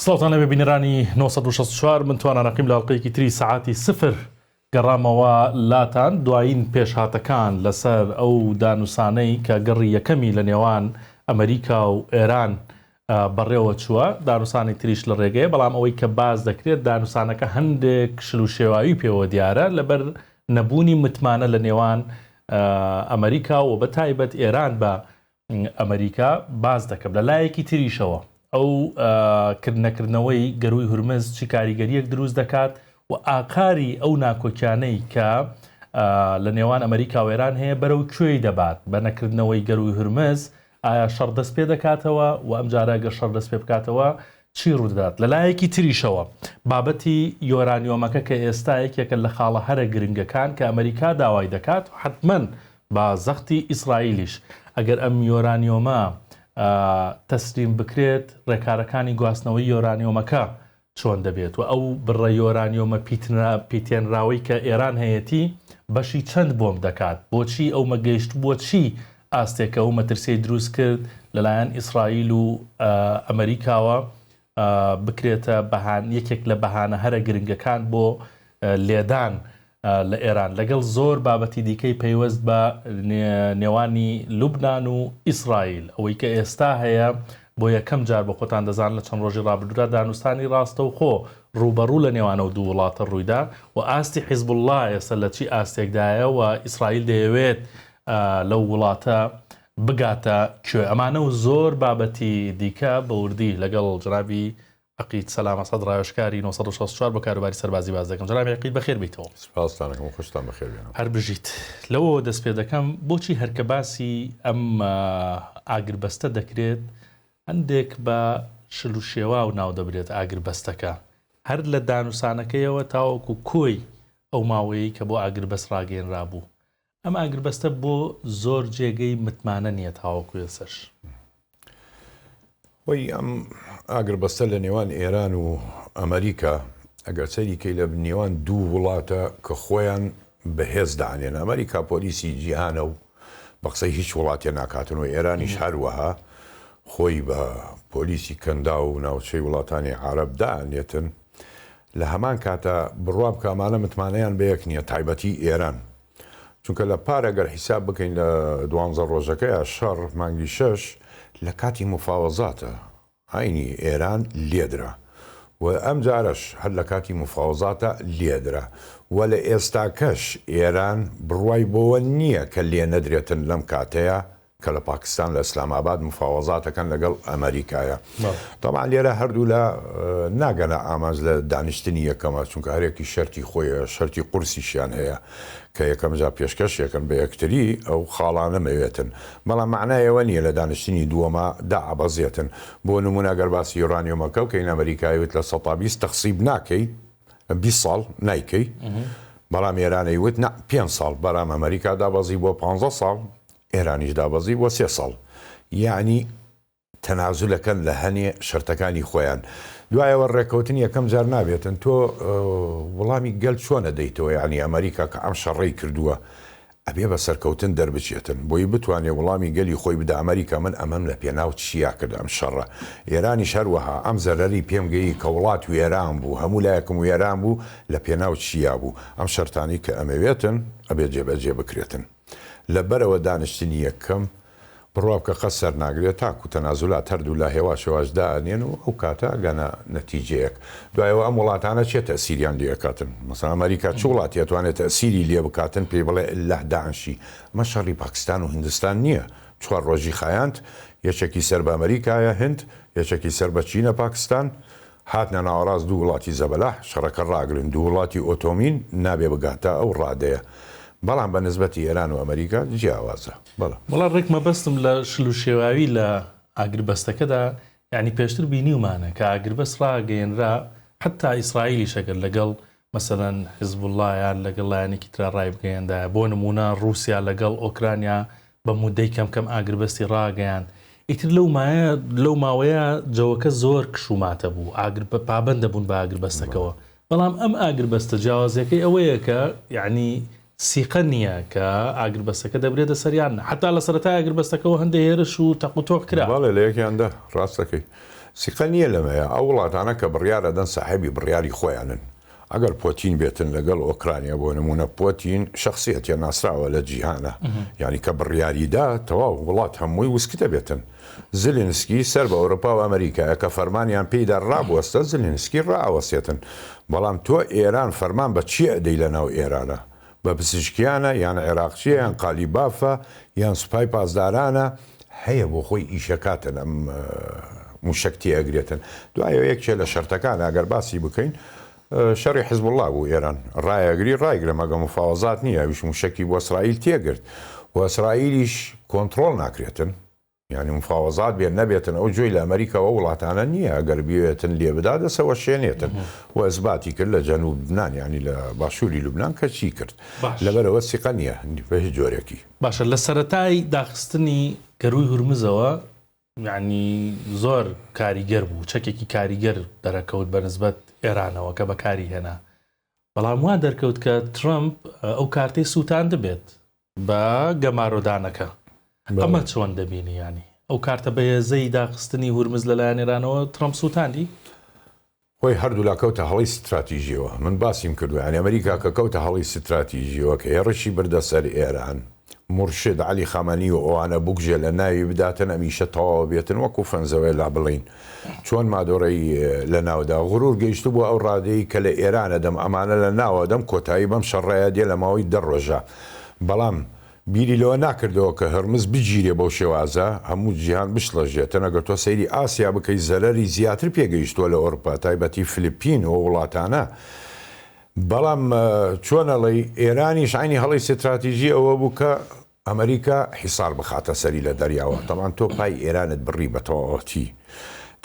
سڵاوتان لەبێ بینەرانی 964 من توانا نەقیم لە ئەڵقەیەکی تری سەعاتی سفر گەڕامەوە لاتان دوایین پێشهاتەکان لەسەر ئەو دانوسانەی کە گەڕی یەکەمی لە نێوان ئەمریکا و ئێران بەڕێوە چووە دانوسانی تریش لە ڕێگەیە بەڵام ئەوەی کە باس دەکرێت دانوسانەکە هەندێک شل و شێواوی پێوە دیارە لەبەر نەبوونی متمانە لە نێوان ئەمریکا و بە تایبەت ئێران بە ئەمریکا باس دەکەم. لە لایەکی تریشەوە ئەو نەکردنەوەی گەرووی هورمز چی کاریگەرییەک دروست دەکات و ئاقاری ئەو ناکۆکیانەی کە لە نێوان ئەمریکا و ئێران هەیە بەرەو کوێی دەبات؟ بە نەکردنەوەی گەرووی هورمز ئایا شەڕ دەست پێ دەکاتەوە و ئەمجارە گەر شەڕ دەست پێ بکاتەوە چی ڕوودەدات؟ لە لایەکی تریشەوە بابەتی یۆرانیۆمەکە کە ئێستا یەکێکە لە خاڵە هەرە گرنگەکان کە ئەمریکا داوای دەکات و حەتمەن بە زەختی ئیسرائیلیش ئەگەر ئەم یۆرانیۆمە تەسلیم بکرێت ڕێکارەکانی گواستنەوەی یۆرانیۆمەکە چۆن دەبێت و ئەو بڕە یۆرانیۆمە پیتێنراوەی کە ئێران هەیەتی بەشی چەند بۆمب دەکات؟ بۆچی ئەو مەگەیشتبووە چی ئاستێک ئەو مەترسیەی دروست کرد لەلایەن ئیسرائیل و ئەمریکاوە بکرێتە بەهان یەکێک لە بەهانە هەرە گرنگەکان بۆ لێدان لە ئێران لەگەڵ زۆر بابەتی دیکەی پەیوەست بە نێوانی لوبناان و ئیسرائیل ئەوەی کە ئێستا هەیە بۆ یەکەم جار بە خۆتان دەزان لە چەند ڕۆژی ڕابردوودا دانوستانی ڕاستەوخۆ ڕووبەڕوو لە نێوان ئەو دوو وڵاتە ڕوویدا و ئاستی حیزبوڵڵا ئێستا لە چی ئاستێکدایە و ئیسرائیل دەیەوێت لەو وڵاتە بگاتە کوێ؟ ئەمانە و زۆر بابەتی دیکە بە وردی لەگەڵ جەنابی عەقید سەلام ئەسعەد ڕاوێژکاری 964 بۆ کاروباری سەربازی باس دەکەم. جەنابی عەقید بەخێر بێیتەوە. سپاستان ئەکەم و خۆشتان بەخێر بێنم. هەر بژیت. لەوەوە دەست پێ دەکەم بۆچی هەر کە باسی ئەم ئاگربەستە دەکرێت هەندێک بە شل و شێواو ناو دەبرێت ئاگربەستەکە هەر لە دانوسانەکەیەوە تاوەکو کۆی ئەو ماوەیەی کە بۆ ئاگربەست ڕاگەیەنرابوو ئەم ئاگربەستە بۆ زۆر جێگەی متمانە نییە تاوەکو ئێسەش. هۆی ئەم ئاگربەستە لە نێوان ئێران و ئەمریکا ئەگەر سەیری کەی لە نێوان دوو وڵاتە کە خۆیان بەهێز دانێن ئەمریکا پۆلیسی جیهانە و بە قسەی هیچ وڵاتێ ناکاتن و ئێرانیش هەروەها خۆی بە پۆلیسی کەنداو و ناوچەی وڵاتانی عەرەب دانێتن لە هەمان کاتا بڕوا بکە ئەمانە متمانەیان بە یەک نییە تایبەتی ئێران چونکە لە پار ئەگەر حیساب بکەین لە دوانزە ڕۆژەکەیا شەڕ مانگی شەش لە کاتی مفاوەزاتە عەینی ئێران لێدرا و ئەم جارەش هەر لە کاتی مفاوەزاتە لێدرا و لە ئێستاکەش ئێران بڕوای بۆوە نییە کە لێنەدرێتن لەم کاتەیا کە لە پاکستان لە ئیسلام ئاباد مفاوەزات ئەکەن لەگەڵ ئەمەریکایە. تەبعەن لێرە هەردوولا ناگەنە ئامانج لە دانیشتنی یەکەمە چونکە هەرێکی شەرتی خۆی هەیە شەرتی قورسیشیان هەیە کە یەکەم جار پێشکەشیەکەن بە یەکتری ئەو خاڵانە مەوێتن بەڵام مەعنای ئەوە نییە لە دانیشتنی دووەما دائەبەزێتن بۆ نموونە گەر باسی یۆرانیۆمەکە بکەین ئەمەریکا ئەیوت 20% تەخسیب ناکەی 20 ساڵ نایکەی بەڵام ئێران ئەیوت نا پێنج ساڵ بەرام ئەمەریکا دابەزی بۆ 15 ساڵ ئێرانیش دابەزی بۆ سێ ساڵ یەعنی تەنازولەکەن لە هەنێ شەرتەکانی خۆیان دوایەوە ڕێکەوتن یەکەم جار نابێتن تۆ وڵامی گەل چۆنە دەیتەوە یعنی ئەمریکا کە ئەم شەڕەی کردووە ئەبێ بە سەرکەوتن دەربچێتن بۆی بتوانێ وڵامی گەلی خۆی بدا ئەمریکا من ئەمەم لە پێناو چیا کرد ئەم شەڕە ئێرانیش هەروەها ئەم زەرەری پێم گەیی کە وڵات وێران بوو هەموو لایەکم وێران بوو لە پێناو چیا بوو ئەم شەرتانەی کە ئەمەوێتن ئەبێ جێبەجێ بکرێتن. لەبەرئەوە دانیشتنی یەکەم بڕوا بکە قەت سەرناگرێت تاکو تەنازولات هەردوولا هێواش هێواش دائەنێن و ئەو کاتە ئەگەنە نەتیجەیەک دوایەوە ئەم وڵاتانە چێ تەئسیریان لێ ئەکاتن مەسەلەن ئەمەریکا چ وڵاتی ئەتوانێت تەئسیری لێ بکاتن پێی بڵێ اللە دانشی ئەمە شەڕی پاکستان و هندستان نییە چوار ڕۆژی خایاند یەکێکی سەر بە ئەمەریکایە هند یەکێکی سەر بە چینە پاکستان هاتنە ناوەڕاست دوو وڵاتی زەبەلاح شەڕەکە ڕاگرن، دوو وڵاتی ئۆتۆمین نابێ بگاتە ئەو ڕادەیە، بەڵام بە نسبەتی ئێران و ئەمەریکا جیاوازە. بەڵێ. وەڵا ڕێک مەبەستم لە شل و شێواوی لە ئاگربەستەکەدا یانی پێشتر بینیومانە کە ئاگربەست ڕاگەیەنرا حەتا ئیسرائیلیش ئەگەر لەگەڵ مەسەلەن حیزبوڵڵا یان لەگەڵ لایەنێکی ترا ڕایبگەیەندایە، بۆ نموونە ڕووسیا لەگەڵ ئۆکرانیا بە مودەی کەم کەم ئاگربەستی ڕاگەیاند، ئیتر لەو مایە لەو ماوەیە جەوەکە زۆر کش و ماتە بوو، ئاگر پابەند دەبوون بە ئاگربەستەکەوە، بەڵام ئەم ئاگربەستە جیاوازیەکەی ئەوەیە کە یەعنی سیقە نییە کە ئاگربەستەکە دەبرێتە سەر یان نا، حەتا لە سەرەتای ئاگربەستەکەوە هەندێ هێرش و تەق و تۆق کرا. بەڵێ لە یەکیان دا، ڕاست دەکەی. سیقە نییە لەمەیا، ئەو وڵاتانە کە بڕیار ئەدەن ساحێبی بڕیاری خۆیانن. ئەگەر پۆتین بێتن لەگەڵ ئۆکرانیا بۆ نموونە پۆتین شەخسیەتە ناسراوە لە جیهانا یانی کە بڕیاری دا تەواو وڵات هەمووی وسکتە بێتن. زلینسکی سەر بە ئەوروپا و ئەمریکایە کە فەرمانیان پێی دا ڕابوەستە زلینسکی ڕائەوەستێتن. بەڵام تۆ ئێران فەرمان بە چی ئەدەی لە ناو ئێرانا؟ بە پزیشکیانە یان عێراقچیە یان قالیبافە یان سوپای پاسدارانە هەیە بۆ خۆی ئیشەکاتن ئەم موشەک تێئەگرێتن دوایەوە یەکێ لە شەرتەکان ئەگەر باسی بکەین شەڕی حزبوڵڵا بوو ئێران ڕایەگری ڕایگرە مەگە مفاوەزات نییە ئەویش موشەکی بۆ ئیسرائیل تێگرت و ئیسرائیلیش کۆنتڕۆڵ ناکرێتن یانی مفاوەزات بێت نەبێتن ئەو جۆی لە ئەمریکا و ئەو وڵاتانە نییە ئەگەر بیەوێتن لێ بدا دەسەوەشێنێتن و ئیسباتی کرد لە جەنوب لوبنان یانی لە باشووری لوبنان کە چی کرد باش. لەبەرئەوە سیقە نییە بە هیچ جۆرێکی. باشە لە سەرەتای داخستنی گەرووی هورمزەوە یانی زۆر کاریگەر بوو چەکێکی کاریگەر دەرەکەوت بە نسبەت ئێرانەوە کە بەکاری هێنا بەڵام وا دەرکەوت کە ترەمپ ئەو کارتەی سووتاندبێت بە گەمارۆدانەکە ئەمە چۆن دەبینی یانی ئەو کارتە بەهێزەی داخستنی هورمز لەلایەن ئێرانەوە ترەمپ سووتاندی؟ خۆی هەردوولا کەوتە هەڵەی ستراتیژیەوە من باسیم کردوە یانی ئەمریکا کە کەوتە هەڵەی ستراتیژیەوە کە هێڕشی بردە سەر ئێران مورشد عەلی خامەنی و ئەوانە بوگژێ لە ناوی بداتن ئەم ئیشە تەواوە بێتن وەکو فەنزەوێلا بڵێین چۆن مادۆرەی لە ناودا غرور گەیشتبووە ئەو ڕادەی کە لە ئێران ئەدەم ئەمانە لە ناو ئەدەم کۆتایی بەم شەڕەیە دێ لە ماوەی دە ڕۆژا بەڵام بیری لەوە ناکردەوە کە هرمز بگیرێ بەو شێوازە هەموو جیهان بشڵەژێتن ئەگەر تۆ سەیری ئاسیا بکەی زەرەری زیاتر پێگەیشتووە لە ئۆرپا تایبەتی فلپین و وڵاتانە بەڵام چۆن ئەڵێی ئێرانیش عەینی هەڵەی ستراتیژی ئەوە بوو کە ئەمریکا حیسار بخاتە سەری لە دەریاوە تەبعەن تۆ پای ئێرانت بڕی بە تەواوەتی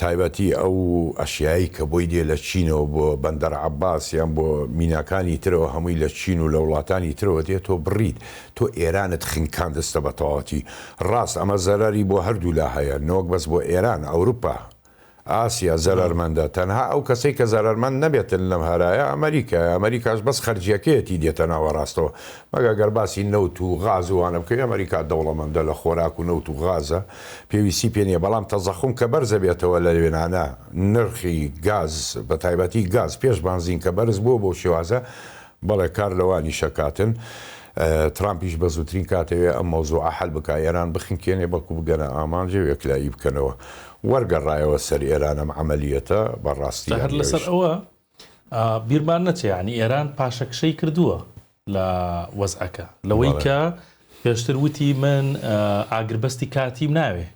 تایبەتی ئەو ئەشیایی کە بۆی دێ لە چینەوە بۆ بەندەر عەباس یان بۆ میناکانی ترەوە هەمووی لە چین و لە وڵاتانی ترەوە دێ تۆ بڕیت تۆ ئێرانت خنکاندستە بە تەواوەتی ڕاست ئەمە زەرەری بۆ هەردوولا هەیە نەوەک بەس بۆ ئێران ئەوروپا ئاسیا زەرەرمەندە، تەنها ئەو کەسەی کە زەرەرمەند نەبێتن لەم هەرایە ئەمەریکایە، ئەمەریکاش بەس خەرجیەکەیەتی دێتە ناوەڕاستەوە، مەگە گەر باسی نەوت و غاز و وانە بکەی ئەمەریکا دەوڵەمەندە لە خۆراک و نەوت و غازە پێویستی پێ نیە، بەڵام تەزەخوم کە بەرزەبێتەوە لە وێنانە نرخی گاز بەتایبەتی گاز پێش بانزین کە بەرز بووە بەو شێوازە بەڵێ کار لەوانیش ئەکاتن. ترامپیش بە زووترین کات ئەوێ ئەم مەوزوعە حەل بکا ئێران بخنکێنێ بەڵکو بگەنە ئامانجێ و یەکلایی بکەنەوە. وەرگەڕایەوە سەر ئێران ئەم عەمەلیەتە بە ڕاستی جا هەر یانی لەسەر ئەویش. ئەوە بیرمان نەچێ یانی ئێران پاشەکشەی کردووە لە وەزعەکە لەوەی بەڵێ. کە پێشتر وتی من ئاگربەستی کاتیم ناوێ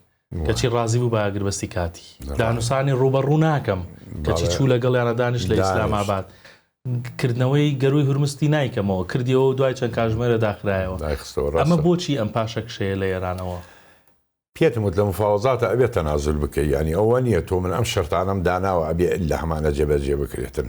کەچی ڕازی بوو بە ئاگربەستی کاتی دانوسانی ڕووبەڕوو ناکەم کەچی چوو لەگەڵیانە دانیشت لە ئیسلامئاباد کردنەوەی گەرووی هورمزتی نایکەمەوە کردیەوە و دوای چەند کاژمێرە داخرایەوە ئەمە بۆچی ئەم پاشەکشەیە لە ئێرانەوە؟ پێتم وت لە مفاوەزاتە ئەبێ تەنازول بکەی یانی ئەوە نیە تۆ من ئەم شەرتانەم داناوە ئەبێ ئیلا هەمانە جێبەجێ بکرێتن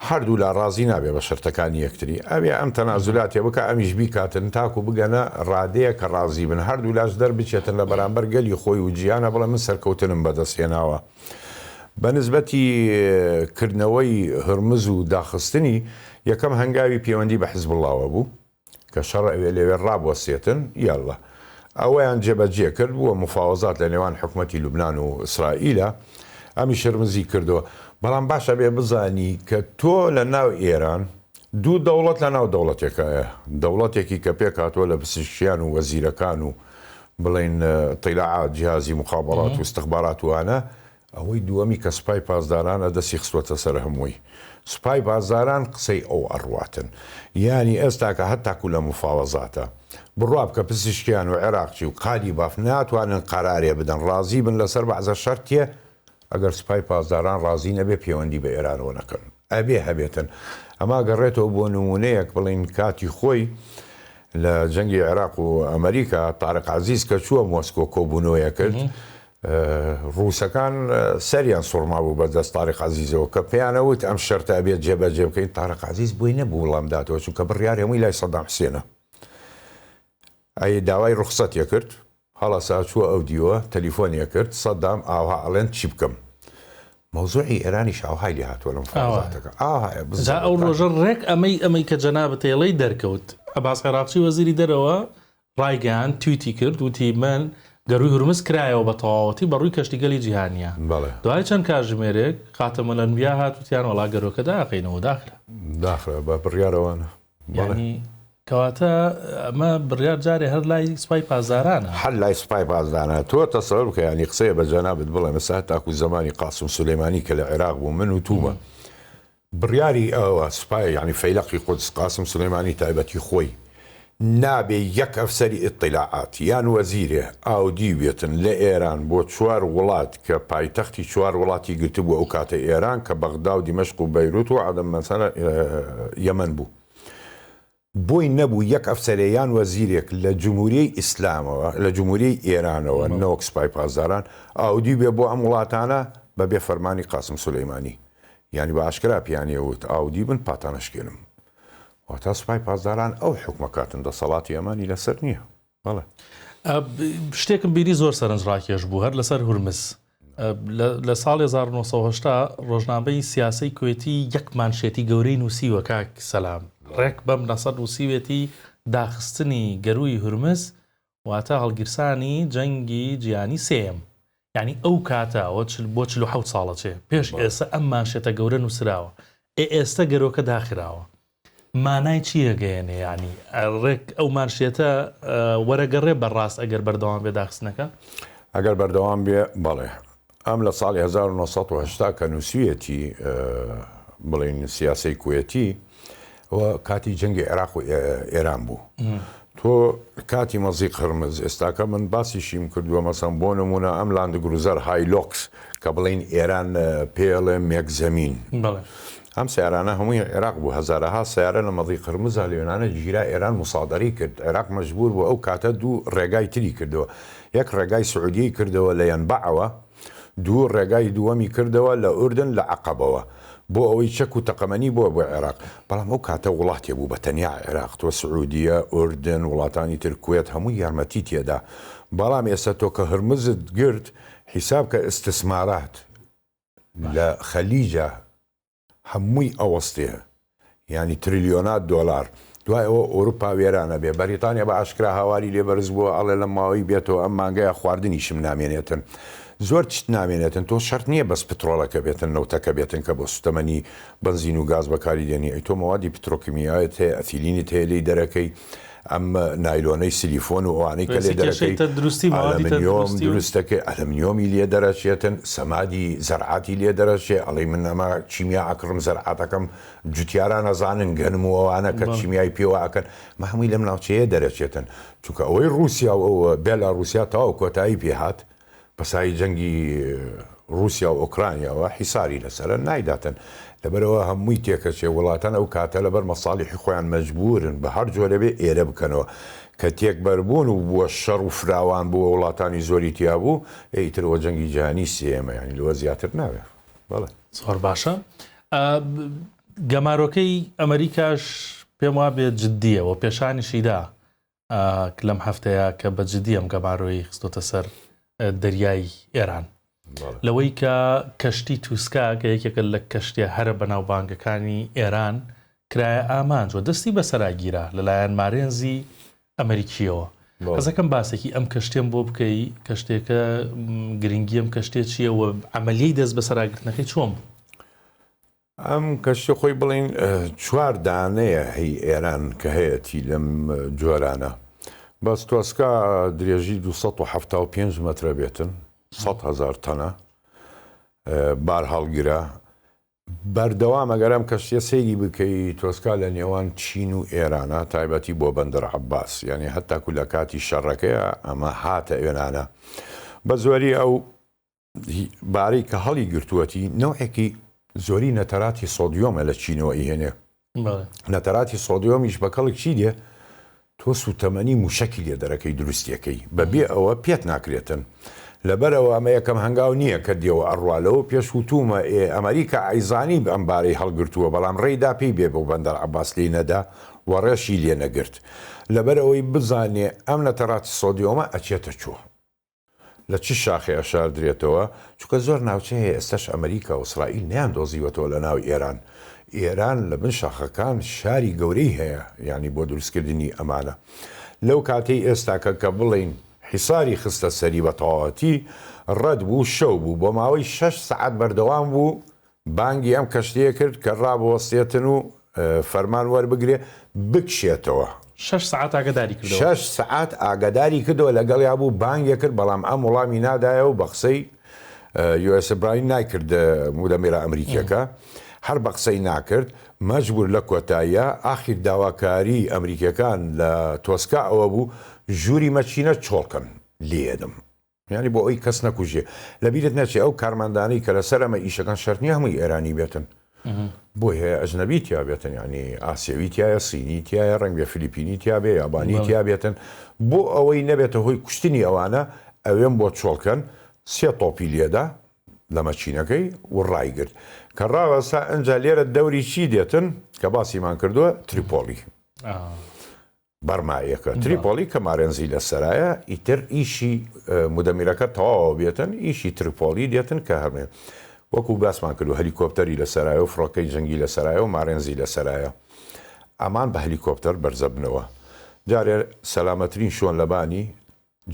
هەردوولا ڕازی نابێ بە شەرتەکانی یەکتری ئەبێ ئەم تەنازولاتێ بکا ئەمیش بیکاتن تاکو بگەنە ڕادەیەک کە ڕازی بن هەردوولاش دەربچێتن لە بەرامبەر گەلی خۆی و جیهانە بڵێ من سەرکەوتنم بەدەست هێناوە بە نسبەتی کردنەوەی هورمز و داخستنی یەکەم هەنگاوی پێوەندی بە حزبوڵڵاوە بوو کە شەڕ ئەوێ لەوێ ڕابوەستێتن یااللە ئەوەیان جێبەجێ کرد بووە مفاوەزات لە نێوان حکومەتی لوبنان و ئیسرائیلە ئەمیش هرمزی کردەوە بەڵام باش ئەبێ بزانی کە تۆ لە ناو ئێران دوو دەوڵەت لە ناو دەوڵەتێکایە دەوڵەتێکی کە پێکهاتووە لە پزیشکیان و وەزیرەکان و بڵێین طیلاعات جیهازی مخابرات و استخبارات وانە ئەوەی دووەمی کە سوپای پاسدارانە دەستی خستوەتە سەر هەمووی سوپای پاسداران قسەی ئەو ئەڕواتن یانی ئێستاکە هەتاکو لە مفاوەزاتە بڕوا بکە پزیشکیان و عێراقچی و قالیباف ناتوانن قەرارێ بدەن ڕازی بن لەسەر بەعزە شەرتێ ئەگەر سوپای پاسداران ڕازی نەبێ پێوەندی بە ئێرانەوە نەکەن ئەبێ هەبێتن ئەما گەڕێتەوە بۆ نمونەیەک بڵین کاتی خۆی لە جەنگی عێراق و ئەمریکا تارق عەزیز کە چووە مۆسکۆ کۆبوونەوەیە کرد ڕووسەکان سەریان سوڕمابوو بە دەست تاریق عەزیزەوە کە پێیان ئەوت ئەم شەرتە ئەبێت جێبەجێ بکەین، تاریق عەزیز بۆی نەبوو وڵام داتەوە چونکە بڕیار هەمووی لای سەدام حسێنە. ئەی داوای ڕوخسەتێ کرد، هەڵەسا چووە ئەو دیوە تەلیفۆنێ کرد، سەدام ئاوها ئەڵێن چی بکەم؟ مەوزوعی ئێرانیش ئاوهای لێ هاتووە لەم فەوزاتەکە ئاوهایە جا ئەو ڕۆژە ڕێک ئەمەی ئەمەی کە جەنابت ئەیڵێی دەرکەوت. عەباس عێراقچی وەزیری دەرەوە ڕایگەیاند، تویتی کرد وتی من گەرووی هورمز کرایەوە بە تەواوەتی بە ڕووی کەشتیگەلی جیهانییە. بەڵێ. دوای چەند کاژمێرێک خاتم الانبیا هات وتیان وەڵا گەرووەکە داخەینەوە داخرا. داخرا بە بڕیارەوانە. بەڵێ. یانی کەواتە ئەمە بڕیار جارێ هەر لای سوپای پاسدارانە. هەر لای سوپای پاسدارانە. تۆ تەسەور بکە یانی قسەیە بە جەنابت بڵێم ئێستا هەتاکوو زەمانی قاسم سولەیمانی کە لە عێراق بوو من وتوومە بڕیاری ئەوە سوپای یانی فەیلەقی قودس قاسم سولەیمانی تایبەتی خۆی نابێ یەک ئەفسەری ئیتیلاعات یان وەزیرێ ئاودیو بێتن لە ئێران بۆ چوار وڵات کە پایتەختی چوار وڵاتی گرتبوو ئەو کاتە ئێران کە بەغدا و دیمەشق و بەیروت و عەدەن مەسەلەن یەمەن بوو بۆی نەبوو یەک ئەفسەرێ یان وەزیرێک لە جمهوریەی ئیسلامەوە، لە جمهوریەی ئێرانەوە نەوەک سوپای پاسداران، ئاودیو بێ بۆ ئەم وڵاتانە بە بێ فەرمانی قاسم سولەیمانی. یانی بە ئاشکرا پێیانی ئەوت ئاودیو بن پاتان ئەشکێنم. واتا سوپای پاسداران ئەو حوکمە کاتن دەسەڵاتی ئەمانی لەسەر نییە. بەڵێ. شتێکم بینی زۆر سەرنجڕاکێش بوو هەر لەسەر هورمز. لە ساڵی 1970 ڕۆژنامەی سیاسەی کوێتی یەک مانشێتی گەورەی نووسیوە کاک سەلام ڕێک بەم نەسە نووسیوێتی داخستنی گەرووی هورمز واتە هەڵگیرسانی جەنگی جیهانی سێیەم یانی ئەو کاتە ئەوە بۆ 47 ساڵە چێ پێش ئێستا ئەم مانشێتە گەورە نووسراوە ئێ ئێستە گەرۆکە داخراوە مانای چی ئەگەیەنێ یانی ڕێک ئەو مانشێتە وەرەگەڕێ بە ڕاست ئەگەر بەردەوام بێ داخستنەکە؟ ئەگەر بەردەوام بێ بەڵێ. ئەم لە ساڵی 1980 کە نووسویەتی بڵێین سیاسەی کوێتی ئەوە کاتی جەنگی عێراق و ئێران بوو. تۆ کاتی مەزیق هرمز ئێستاکە من باسیشیم کردووە مەسەن بۆ نمونە ئەم لاندگروزەر هایلۆکس کە بڵێین ئێران پێڵێ مێک زەمین ئەم سەیارانە هەمووی عێراق بوو هەزارەها سەیارە لە مەزیق هرمزا لە یۆنانە گیرا ئێران موسادەرەی کرد عێراق مەجبور بوو ئەو کاتە دوو ڕێگای تری کردەوە یەک ڕێگای سعودیەی کردەوە لە یەنبەعەوە دوو ڕێگای دووەمی کردەوە لە ئوردن لە عەقەبەوە بۆ ئەوەی چەک و تەقەمەنی بۆ بۆ عێراق بەڵام ئەو کاتە وڵاتێ بوو بە تەنیا عێراق تۆ سعودیە ئوردن وڵاتانی تر کوێت هەمووی یارمەتی تێدا بەڵام ئێستا تۆ کە هرمزت گرت حیساب کە ئیستسمارات لە خەلیجا هەمووی ئەوەستێ یانی تریلیۆنات دۆلار دوای ئەوە ئۆروپا وێران ئەبێ بەریتانیا بە ئاشکرا هاواری لێ بەرز بووە ئەڵێ لەم ماوەی بێتەوە ئەم مانگەیە خواردنیشم نامێنێتن زۆر چت نامێنێتن تۆ شەرت نییە بەس پترۆڵەکە بێتن نەوتەکە بێتن کە بۆ سوتەمەنی بەنزین و گاز بەکاری دێنی ئەی تۆ مەوادی پترۆکیمیایت هەیە ئەثیلینت هەیە لێی دەرەکەی ئەم نایلۆنەی سلیفۆن و ئەوانەی کە لێ دەرەکەی ئەلەمنیۆم دروست دەکەی ئەلەمنیۆمی لێ دەرەچێتن سەمادی زەرعاتی لێ دەرەچێ ئەڵێی من ئەمە کیمیا ئەکڕم زەرعاتەکەم جوتیاران ئەزانن گەنم و ئەوانە کە کیمیای پێوە ئەکەن مە هەمووی لەم ناوچەیە دەرەچێتن چونکە ئەوەی ڕووسیا و ئەو بێلاڕووسیا تەواو کۆتایی پێ هات پسای جەنگی ڕووسیا و ئۆکرانیاوە حیساری لەسەرە نایداتن لەبەرئەوە هەمووی تێکەچێ وڵاتان ئەو کاتە لەبەر مەساڵیحی خۆیان مەجبورن بە هەر جۆرێ بێ ئێرە بکەنەوە کە تێکبەربوون و بووە شەڕ و فراوان بووە وڵاتانی زۆری تیا بوو ئێ ئیتر ئەوە جەنگی جیهانی سێیەمە یانی لەوە زیاتر نابێ بەڵێ. زۆر باشە گەمارۆکەی ئەمریکاش پێم وابێ جددیە و پێشانیشی دا لەم هەفتەیە کە بە جدی ئەم گەمارۆی خستۆتە سەر دەریای ئێران لەوەی کە کەشتی توسکا کە یەکێکە لە کەشتیە هەرە بەناوبانگەکانی ئێران کرایە ئامانج و دەستی بەسەرا گیرا لەلایەن مارێنزی ئەمریکیەوە حەزەکەم باسێکی ئەم کەشتێم بۆ بکەی کەشتێکە گرنگی ئەم کەشتێ چییە و عملیەی دەست بەسەراگرتنەکەی چۆن بوو؟ ئەم کەشتیە خۆی بڵێین چوار دانەیە هی ئێران کە هەیەتی لەم جۆرانە بەس تۆسکا درێژی 275 مەترە بێتن 100 هەزار تەنە بار هەڵگرە بەردەوام ئەگەر ئەم کەشتیە سەیری بکەی تۆسکا لە نێوان چین و ئێرانە تایبەتی بۆ بەندەر عەباس یعنی هەتاکو لە کاتی شەڕەکەیە ئەمە هاتە ئێرانە بە زۆری ئەو بارەی کە هەڵی گرتووەتی نەوعێکی زۆری نەتەراتی سۆدیۆمە لە چینەوە ئیهێنێ نەتەراتی سۆدیۆمیش بە کەڵک چی دێ تۆ سوتەمەنی موشەکی لێ دەرەکەی دروستیەکەی بەبێ ئەوە پێت ناکرێتن لەبەرەوە ئەمە یەکەم هەنگاو نییە کە دێوە ئەڕوا لەوە پێش وتومە ئێ ئەمریکا ئەیزانی ئەم بارەی هەڵگرتووە بەڵام ڕێی دا پێی بێ بۆ بەندەر عەباس لێی نەدا و ڕێشی لێ نەگرت لەبەرئەوەی بزانێ ئەم نەتەراتی سۆدیۆمە ئەچێتە کوێ. لە چ شاخێ ئەشاردرێتەوە، چونکە زۆر ناوچە هەیە ئێستاش ئەمریکا و ئیسرائیل نەیاندۆزیوەتەوە لە ناو ئێران، ئێران لە بن شاخەکان شاری گەورەی هەیە یانی بۆ دروستکردنی ئەمانە. لەو کاتەی ئێستاکە کە بڵێین. حیساری خستە سەری بە تەواوەتی ڕەت بوو، شەو بوو، بۆ ماوەی شەش سەعات بەردەوام بوو، بانگی ئەم کەشتییە کرد کە ڕابوەستێتن و فەرمان وەربگرێ بکشێتەوە. شەش سەعات ئاگەداری کردەوە. شەش سەعات ئاگەداری کردەوە، لەگەڵیا بوو، بانگی کرد، بەڵام ئەم وڵامی نادایەوە و بە قسەی یو ئێس براین نایکرد، مودەمیرە ئەمریکییەکە هەر بە قسەی ناکرد، مەجبوور لە کۆتاییا ئاخیر داواکاریی ئەمریکییەکان لە تۆسکا ئەوە بوو ژووری مەکینە چۆڵ کەن لێدەم. یانی بۆ ئەوی کەس نەکوژێ. لە بیرت نەچێ ئەو کارمەندانەی کە لەسەر ئەمە ئیشەکەن شەرت نیە هەمووی ئێرانی بێتن. بۆی هەیە ئەجنەبی تیا بێتن یانی ئاسیەوی تیایە، سینی تیایە، ڕەنگ بێ فلیپینی تیا بێ، یابانی تیا بێتن. بۆ ئەوەی نەبێتە هۆی کوشتنی ئەوانە ئەوێم بۆ چۆڵ کەن. سێ تۆپی لێدا لە مەکینەکەی و ڕایگرت. کە ڕاوەستا ئنجا لێرە دەوری چی دێتن کە باسیمان کردووە تریپۆلی. بەرمایەکە تریپۆلی کە مارێنزی لەسەرایە ئیتر ئیشی مدەمیرەکە تەواوە بێتن ئیشی تریپۆلی دێتن کە هەمێ وەکو باسمان کردو هەلیکۆپتەری لەسەرایە و فڕۆکەی جەنگی لەسەرایە و مارێنزی لەسەرایە ئەمان بە هەلیکۆپتەر بەرزەبنەوە جارێ سەلامەترین شۆن لەبانی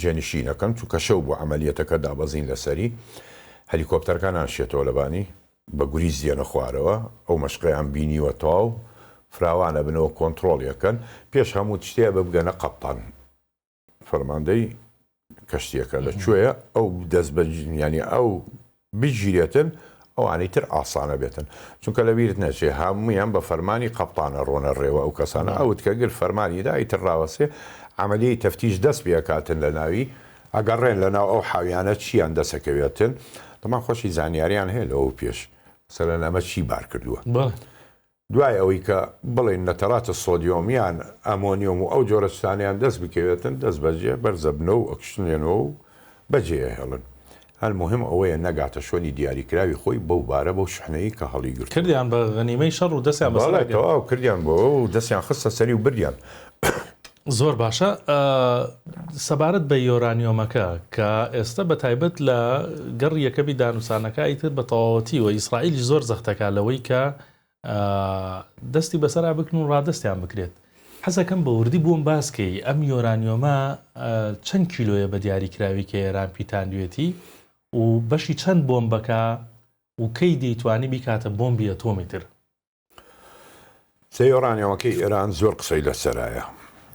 جێنشینەکەن چونکە شەو بوو عەمەلیەتەکە دابەزین لەسەری هەلیکۆپتەرەکە نانشێتەوە لەبانی بە گوریس دێنە خوارەوە ئەو مەشقەیان بینیوە تەواو فراوان ئەبنەوە کۆنتڕۆڵی ئەکەن پێش هەموو شتێ ببگەنە قەپتان فەرماندەی کەشتیەکە لە کوێیە ئەو دەست بە ینی ئەو بگیرێتن ئەوانەی تر ئاسانە بێتن چونکە لە بیرت نەچێ هەموویان بە فەرمانی قەپتانە ڕۆنە ڕێوە ئەو کەسانە ئەوت کە گر فەرمانی دا ئیتر ڕاوەسێ عەمەلیەی تەفتیش دەست پێ ئەکاتن لە ناوی ئەگەڕێن لە ناو ئەو حاویانە چیان دەسەکەوێتن تەمان خۆشی زانیاریان هەیە لەوە پێش مەسەلەن ئەمە چی بار کردووە. بەڵێ. دوای ئەوەی کە بڵێین نەتەراتە سۆدیۆم یان ئەمۆنیۆم و ئەو جۆرە شتانەیان دەست بکەوێتن دەست بەجێ بەرزەبنەوە و ئەکشنێنەوە و بەجێ ئەهێڵن. المهم ئەوەیە نەگاتە شوێنی دیاریکراوی خۆی بەو بارە بەو شحنەی کە هەڵیگرتووە. کردیان بە غەنیمەی شەڕ و دەستیان بەسەرا بەڵێ گرت. تەواو کردیان بەوە و دەستیان خستە سەری و بردیان. زۆر باشە سەبارەت بە یۆرانیۆمەکە کە ئێستا بە تایبەت لە گەڕی یەکەمی دانوسانەکە ئیتر بە تەواوەتی و ئیسرائیلیش زۆر زەختەکە لەوەی کە دەستی بەسەرا بکن و ڕادەستیان بکرێت حەزەکەم بە وردی بۆم باس کەی ئەم یۆرانیۆمە چەند کیلۆیە بە دیاریکراوی کە ئێران پیتاندوێتی و بەشی چەند بۆمبەکە و کەی دەیتوانی بیکاتە بۆمبی ئەتۆمی تر؟ سێ یۆرانیۆمەکەی ئێران زۆر قسەی لەسەرایە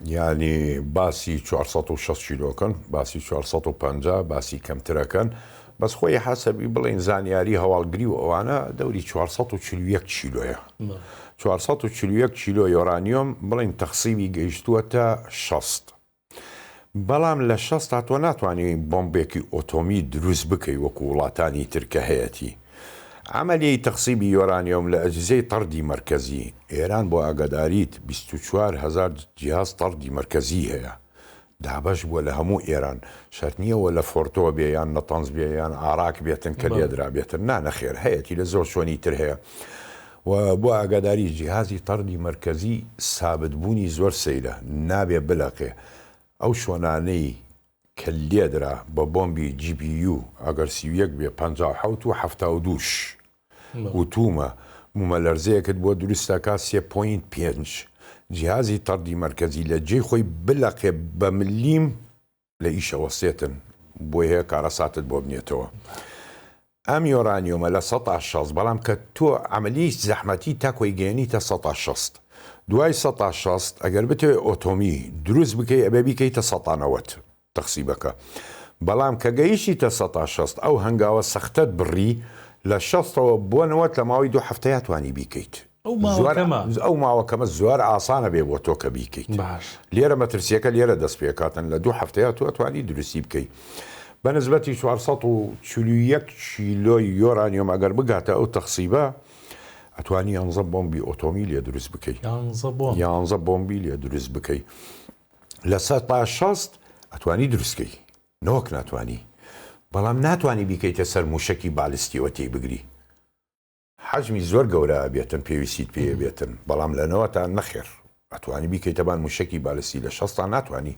یانی باسی 460 کیلۆکەن باسی 450 باسی کەمترەکەن بەس خۆی حەسەبی بڵین زانیاری هەواڵگری و ئەوانە دەوری 441 کیلۆیە 441 کیلۆ یۆرانیۆم بڵین تەخسیبی گەیشتووەتە 60 بەڵام لە شەستا تۆ ناتوانی بۆمبێکی ئۆتۆمی دروست بکەی وەکو وڵاتانی تر کە هەیەتی. عەمەلیەی تەخسیبی یۆرانیۆم لە ئەجهزەی تەڕدی مەرکەزی، ئێران بۆ ئاگاداریت 24 هەزار جیهاز تەڕدی مەرکەزی هەیە دابەش بووە لە هەموو ئێران، شەرت نییە وە لە فۆرتۆ بێ یان نەتەنز بێ یان ئاراک بێتن کە لێدرابێتن نا نەخێر هەیەتی لە زۆر شوێنی تر هەیە و بۆ ئاگاداری جیهازی تەڕدی مەرکەزی سابت بوونی زۆر سەیرە نابێ بلەقێ ئەو شۆنانەی کە لێدرا بە بۆمبی GBU ئەگەر 31 بێ 57 و 72 ش وتومە مومەلەرزەیەکت بۆ دروست دەکا سێ point پێنج جیهازی تەڕدی مەرکەزی لە جێی خۆی بلەقێ بە ملیم لە ئیشە وەستێتن بۆی هەیە کارەساتت بۆ بنێتەوە ئەم یۆرانیۆمە لە سەتا 60 بەڵام کە تۆ عملیەی زەحمەتی تا کۆی گەیەنیتە سەتا 60 دوای سەتا 60 ئەگەر بتەوێ ئۆتۆمی دروست بکەی ئەبێ بیکەیتە سەتا 90 تەخسیبەکە بەڵام کە گەیشتیتە سەتا 60 ئەو هەنگاوە سەختەت بڕی لە شەستەوە بۆ نەوەت لە ماوەی دوو هەفتەیا توانی بیکەیت ئەو ماوە کەمە. ئەو ماوە کەمە زۆر ئاسانە بێ بۆ تۆ کە بیکەیت. باش. لێرە مەترسیەکە لێرە دەست پێکاتن لە دوو هەفتەیا تۆ ئەتوانی دروستی بکەی. بە نسبەتی 441 کیلۆی یۆرانیۆم ئەگەر بگاتە ئەو تەخسیبە ئەتوانی یانزە بۆمبی ئۆتۆمی لێ دروست بکەی. یانزە بۆمب. یانزە بۆمبی لێ دروست بکەی. لە سەتا 60 ئەتوانی دروست کەی. نەوەک ناتوانی. بەڵام ناتوانی بیکەیتە سەر موشەکی بالستیەوە تێی بگری. حەجمی زۆر گەورە ئەبێتن پێویستیت پێی ئەبێتن بەڵام لە نەوەتا نەخێر ئەتوانی بیکەیتە بان موشەکی بالستی لە شەستا ناتوانی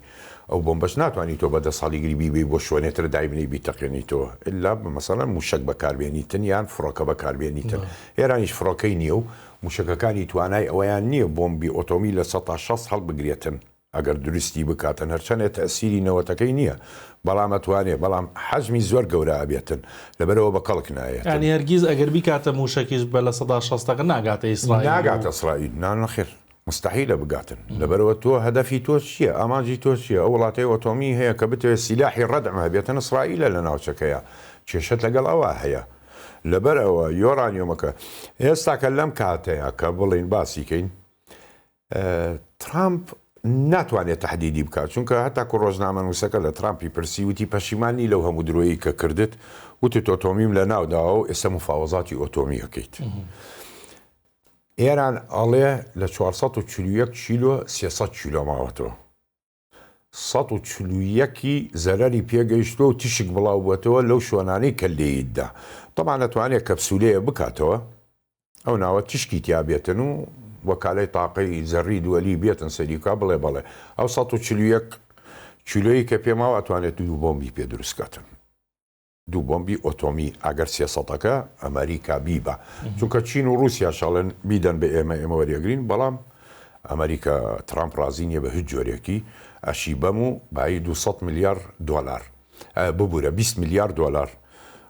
ئەو بۆمبەش ناتوانی تۆ بە دەست هەڵیگری بیبەی بۆ شوێنێ تر دایبنێی بیتەقێنیتەوە ئیلا مەسەلەن موشەک بەکاربێنیتن یان فڕۆکە بەکاربێنیتن ئێرانیش فڕۆکەی نییە و موشەکەکانی توانای ئەوەیان نییە بۆمبی ئۆتۆمی لە سەتا شەست هەڵبگرێتن. ئەگەر دروستی بکاتن هەرچەنێ تەئسیری نەوەتەکەی نیە بەڵام ئەتوانێ بەڵام حەجمی زۆر گەورە ئەبێتن لەبەرئەوە بە کەڵک نایەتن. یانی هەرگیز ئەگەر بیکاتە موشەکیش بە 60%ەکە ناگاتە ئیسرائیل و. ناگاتە ئیسرائیل نا نەخێر موستەحیلە بگاتن لەبەرئەوە تۆ هەدەفی تۆ چیە ئامانجی تۆ چیە ئەو وڵاتەی ئۆتۆمی هەیە کە بتەوێت سیلاحی ڕەدع هەبێتن ئیسرائیلە لە ناوچەکەیا کێشەت لەگەڵ ئەوا هەیە لەبەرئەوە یۆرانیۆمەکە ئێستاکە لەم کاتەیا کە بڵێین باسی کەین ترامپ ناتوانێت تەحدیدی بکات، چونکە هەتاکو ڕۆژنامەنووسەکە لە ترامپی پرسی وتی پەشیمان نی لەو هەموو درۆیەی کە کردت، وتت ئۆتۆمیم لەناو داوە و ئێستا مفاوەزاتی ئۆتۆمی ئەکەیت. ئێران ئەڵێ لە 441 کیلۆ 300 کیلۆ ماوەتەوە. 141 ی زەرەری پێگەیشتووە و تیشک بڵاو بووەتەوە لەو شۆنانەی کە لێیت دا. تەبعەن ئەتوانێت کەپسولەیە بکاتەوە ئەو ناوە تیشکی تیا بێتن و وەکالەی تاقەی زەڕی دوەلی بێتن سەیری بکا بڵێ بەڵێ ئەو 141 کیلۆیی کە پێ ماوە ئەتوانێت دوو بۆمبی پێ دروست کاتن. دوو بۆمبی ئۆتۆمی ئەگەر سێ سەتەکە ئەمریکا بیبا چونکە چین و ڕوسیاش ئەڵێن بیدەن بە ئێمە ئێمە وەریەگرین بەڵام ئەمریکا ترامپ ڕازی نییە بە هیچ جۆرێکی ئەشی بەم و بایی 200 ملیار دۆلار ببورە 20 ملیار دۆلار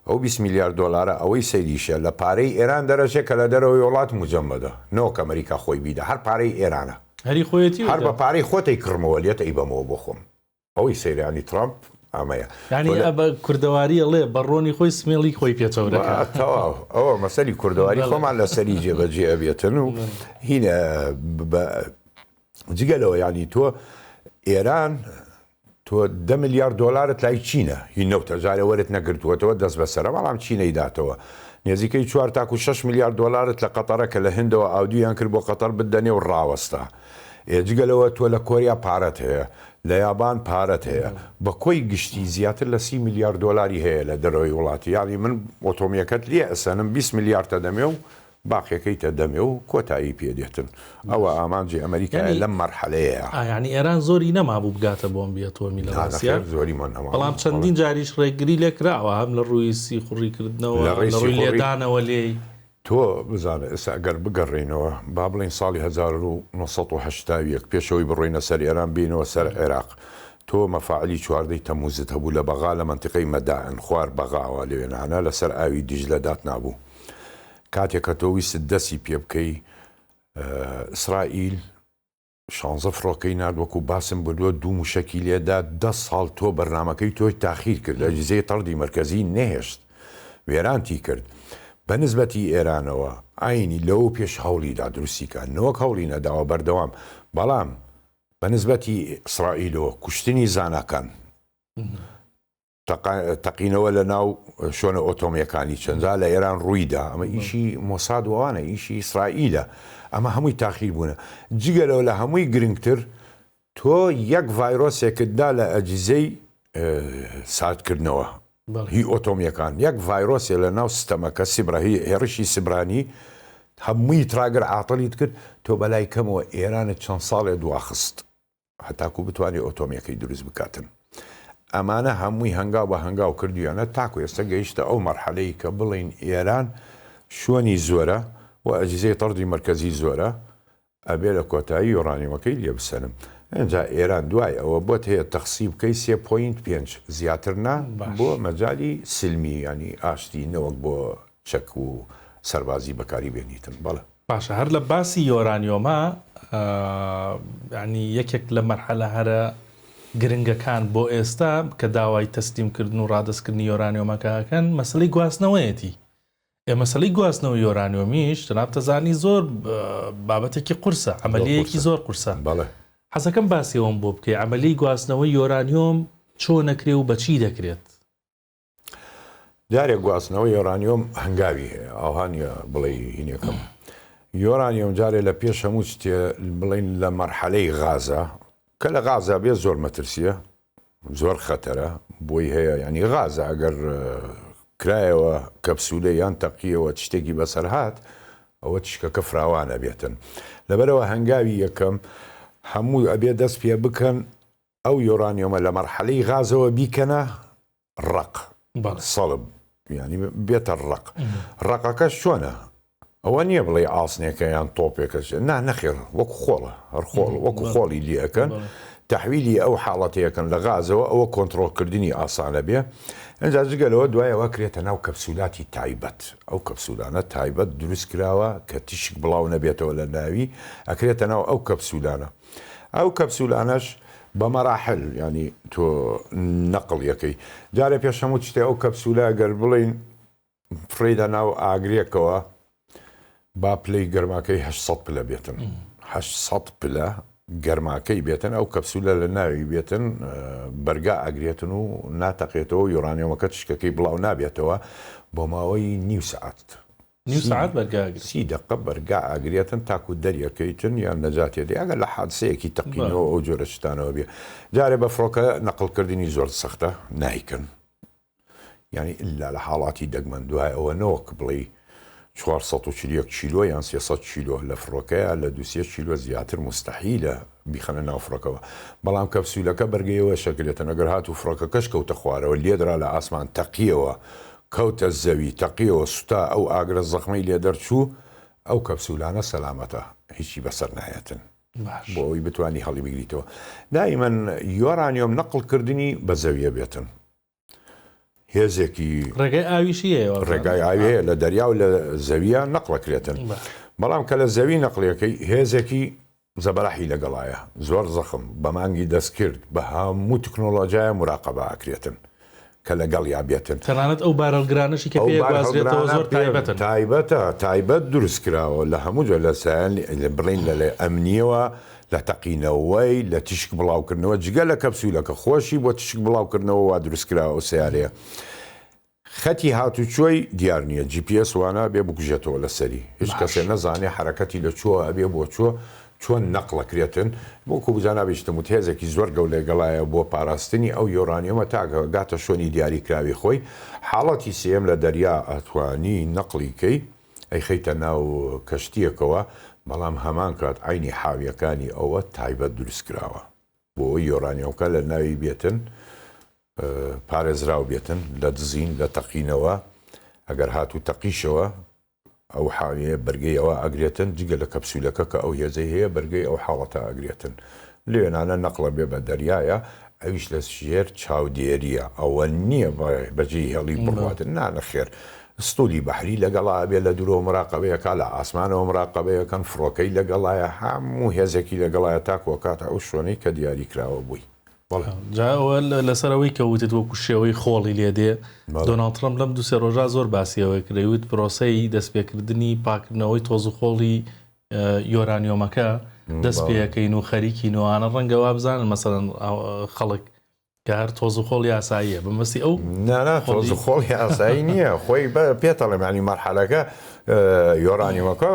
ئەو 20 ملیار دۆلارە ئەوەی سەیریشە لە پارەی ئێران دەرەچێ کە لە دەرەوەی وڵات مجەمەدە نەوەک ئەمریکا خۆی بیدا هەر پارەی ئێرانە هەری خۆیەتی هەر بە پارەی خۆتەی کڕمەوە لێت ئەیبەمەوە بۆ خۆم ئەوەی سەیرانی ترامپ ئەمەیە. یانی بە کوردەواری ئەڵێ بە ڕۆنی خۆی سمێڵی خۆی پێ چەور دەکا. تەواو ئەوە مەسەلی کوردەواری خۆمان لەسەری جێبەجێ ئەبێتن و هینە جگە لەوە یانی تۆ ئێران تۆ دە ملیار دۆلارت لای چینە هی نەوتە جارێ وەرت نەگرتووەتەوە دەست بەسەرە بەڵام چینەی داتەوە نێزیکەی چوار تاکو شەش ملیار دۆلارت لە قەتەرە کە لە هندەوە ئاودیویان کرد بۆ قەتەر بتدەنێ و ڕاوەستا ئێ جگە لەوە تۆ لە کۆریا پارەت هەیە، لە یابان پارەت هەیە، بە کۆی گشتی زیاتر لە 30 ملیار دۆلاری هەیە لە دەرەوەی وڵات، یانی من ئۆتۆمیەکەت لێ ئەسەنم 20 ملیارتە دەمێ و باقیەکەی تە دەمێ و کۆتایی پێ دێتن. ئەوە ئامانجی ئەمەریکایە لەم مەرحەلەیەیا. ئا یانی ئێران زۆری نەمابوو بگاتە بۆمبی ئەتۆمی لە نا ڕاستیا، نەخێر زۆریمان نەمابوو بەڵام بەڵێ. چەندین جاریش ڕێگری لێ کراوە هەم لە ڕووی سیخوڕی کردنەوە لە ڕێی لە ڕووی سیخوڕی. لێدانەوە لێی. تۆ بزانە ئێستا ئەگەر بگەڕێینەوە با بڵێین ساڵی 1981 پێش ئەوەی بڕۆینە سەر ئێران بێینەوە سەر عێراق تۆ مەفاعلی چواردەی تەموزت هەبوو لە بەغا لە مەنتیقەی مەدائن خوار بەغاوە لەوێنانە لەسەر ئاوی دیجلە داتنابوو کاتێک کە تۆ ویستت دەستی پێ بکەی ئیسرائیل شانزە فڕۆکەی نارد وەکو باسم بردوە دوو موشەکی لێدا دە ساڵ تۆ بەرنامەکەی تۆی تاخیر کرد ئەجیزەی تەڕدی مەرکەزی نەهێشت وێرانتی کرد بە نسبەتی ئێرانەوە عەینی لەوە پێش هەوڵی دا دروستی کا نەوەک هەوڵی نەداوە بەردەوام بەڵام بە نسبەتی ئیسرائیلەوە کوشتنی زاناکان تەقینەوە لە ناو شۆنە ئۆتۆمیەکانی چەندجار لە ئێران ڕوویدا ئەمە ئیشی مۆساد و ئەوانە ئیشی ئیسرائیلە ئەمە هەمووی تاخیر بوونە جگە لەوە لە هەمووی گرنگتر تۆ یەک ڤایرۆسێکت دا لە ئەجیزەی ساردکردنەوە هی ئۆتۆمیەکان یەک ڤایرۆسێ لە ناو ستەمەکە سیبرا هی هێڕشی سیبرانی هەمووی تراگر عاتڵیت کرد تۆ بەلای کەمەوە ئێرانت چەند ساڵێ دواخست هەتاکو بتوانێت ئۆتۆمیەکەی دروست بکاتن. ئەمانە هەمووی هەنگاو بە هەنگاو کردویانە تاکو ئێستا گەیشتە ئەو مەرحەلەی کە بڵێین ئێران شوێنی زۆرە و ئەجیزەی تەڕدی مەرکەزی زۆرە ئەبێ لە کۆتایی یۆرانیۆمەکەی لێ بسەنم. ئینجا ئێران دوای ئەوە بۆت هەیە تەخسی بکەی سێ point پێنج زیاتر نا بۆ مەجالی سلمی یانی ئاشتی نەوەک بۆ چەک و سەربازی بەکاری بێنیتن. بەڵێ. باشە هەر لە باسی یۆرانیۆما یانی یەکێک لە مەرحەلە هەرە گرنگەکان بۆ ئێستا کە داوای تەسلیم کردن و ڕادەستکردنی یۆرانیۆمەکە ئەکەن مەسەلەی گواستنەوەیەتی. ئێ مەسەلەی گواستنەوەی یۆرانیۆمیش جەنابت ئەزانی زۆر بابەتێکی قورسە، عەمەلیەیەکی زۆر قورسە. بەڵێ. حەزەکەم باسی ئەوەم بۆ بکەی عەمەلیەی گواستنەوەی یۆرانیۆم چۆن ئەکرێ و بە چی دەکرێت؟ جارێ گواستنەوەی یۆرانیۆم هەنگاوی هەیە ئاوها نیە بڵێی هینەکەم یۆرانیۆم جارێ لە پێش هەموو شتێ بڵین لە مەرحەلەی غازە کە لە غازە بێ زۆر مەترسیە زۆر خەتەرە بۆی هەیە ینی غازە ئەگەر کرایەوە کەپسولە یان تەقیەوە شتێکی بەسەر هات ئەوە تیشکەکە فراوانە بێتن لەبەرەوە هەنگاوی یەکەم هەموو ئەبێ دەست پێ بکەن ئەو یۆرانیۆمە لە مەرحەلەی غازەوە بیکەنە ڕەق، سەڵب، یانی بێتە ڕەق. ڕەقەکەش چۆنە؟ ئەوە نییە بڵێی ئاسنێکە یان تۆپێکە نا نەخێر وەکو خۆڵە هەر خۆڵ وەکو خۆڵی لێ ئەکەن تەحویلی ئەو حاڵەتەی ئەکەن لە غازەوە ئەوە کۆنتڕۆڵکردنی ئاسانە بێ ئینجا جگە لەوە دوای ئەوە کرێتە ناو کەپسولاتی تایبەت ئەو کەپسولانە تایبەت دروست کراوە کە تیشک بڵاو نەبێتەوە لە ناوی ئەکرێتە ناو ئەو کەپسولانە ئەو کەپسولانەش بە مەراحل یانی تۆ نەقڵ یەکەی جارێ پێش هەموو شتێ ئەو کەپسولە گەر بڵێین فڕێیدا ناو ئاگرێکەوە با پلەی گەرماکەی 800 پلە بێتن 800 پلە گەرماکەی بێتن ئەو کەپسولە لە ناوی بێتن بەرگا ئەگرێتن و ناتەقێتەوە یۆرانیۆمەکە تشکەکەی بڵاو نابێتەوە بۆ ماوەی نیو سەعات نیو سەعات بەرگا ئەگرێت. سی دەقە بەرگا ئەگرێتن تاکو دەریەکەیتن یان نەجاتێ دێ ئەگەر لە حادسەیەکی تەقینەوە ئەو جۆرە شتانەوە بێ جارێ بە فڕۆکە نەقڵکردنی زۆر سەختە نایکەن یانی ئیلا لە حاڵاتی دەگمەن دوای ئەوە نەوەک بڵێی 441 کیلۆ یان 300 کیلۆ لە فڕۆکەیە لە دوو سێ کیلۆ زیاتر موستەحیلە بیخەنە ناو فڕۆکەوە بەڵام کەپسولەکە بەرگەی ئەوە شەکرێتن ئەگەر هاتوو فڕۆکەکەش کەوتە خوارەوە لێدرا لە ئاسمان تەقیەوە کەوتە زەوی تەقیەوە سوتا ئەو ئاگرە زەخمەی لێ دەرچوو ئەو کەپسولانە سەلامەتە هیچی بەسەر نایەتن بۆ ئەوەی بتوانی هەڵیبگریتەوە دائیمەن یۆرانیۆم نەقڵ کردنی بە زەویە بێتن هێزێکی ڕێگای ئاویشی هەیە ڕێگای ئاوی هەیە لە دەریا و لە زەویە نەقڵەکرێتن بەڵام کە لە زەوی نەقلەکەی هێزێکی زەبەلاحی لەگەڵایە زۆر زەخم بە مانگی دەستکرد بە هەموو تکنۆلۆژیایە مراقبە ئەکرێتن کە لەگەڵیا بێتن. تەنانەت ئەو بارهەڵگرانەشی کە ئەو پێ ئەگوازرێتەوە بارهەڵگرانە زۆر پێ تایبەتن. تایبەتە، تایبەت دروست کراوە لە هەموو جۆر لە سایەن بڵێین لە لە ئەمنییەوە، لە تەقینەوەی، لە تیشک بڵاوکردنەوە، جگە لە کەپسولەکە خۆشی بۆ تیشک بڵاوکردنەوە وا دروست کراوە ئەو سەیارەیە. خەتی هاتوچۆی دیار نییە، جی پی ئێس وانە ئەبێ بکوژێتەوە لەسەری، هیچ کەسێ باش. نەزانێ حەرەکەتی لە کوێوە ئەبێ بۆ کوێ، چۆن نەقڵەکرێتن، وەکو جەنابیشتم وت هێزێکی زۆر گەولەی گەڵایە بۆ پاراستنی ئەو یۆرانیۆمە تا گاتە شوێنی دیاریکراوی خۆی، حاڵەتی سێیەم لە دەریا ئەتوانی نەقڵی کەی ئەیخەیتە ناو کەشتیەکەوە، بەڵام هەمان کات عەینی حاویەکانی ئەوە تایبەت دروست کراوە بۆ ئەوەی یۆرانیۆمکە لە ناوی بێتن پارێزراو بێتن لە دزین لە تەقینەوە ئەگەر هاتوو تەقیشەوە ئەو حاویەیە بەرگەی ئەوە ئەگرێتن جگە لە کەپسولەکە کە ئەو هێزەی هەیە بەرگەی ئەو حاڵەتە ئەگرێتن لێنانە نەقڵە بێ بە دەریایە ئەویش لە ژێر چاودێریە ئەوە نییە بەجێی هێڵی بڕواتن نا نەخێر ستولی بەحری لەگەڵا ئەبێ لە دوورەوە مراقەبەیەکا لە ئاسمانەوە مراقەبەیەکەن فڕۆکەی لەگەڵایە هەموو هێزێکی لەگەڵایە تاکو ئەکاتە ئەو شوێنەی کە دیاری کراوە بۆی. بەڵێ. جا ئەوە لەسەر ئەوەی کە وتت وەکو شێوەی خۆڵی لێ دێ، دۆناڵد ترەمپ لەم دوو سێ ڕۆژە زۆر باسی ئەوەی کرد، دەیوت پرۆسەی دەستپێکردنی پاککردنەوەی تۆز و خۆڵی یۆرانیۆمەکە دەست پێەکەین و خەریکین و ئانە ڕەنگە وا بزانن مەسەلەن خەڵک کە هەر تۆز و خۆڵی ئاساییە بەمەستی ئەو نا نا تۆز و خۆڵی ئاسایی نییە خۆی پێتەڵێم ینی مەرحەلەکە یۆرانیومەکە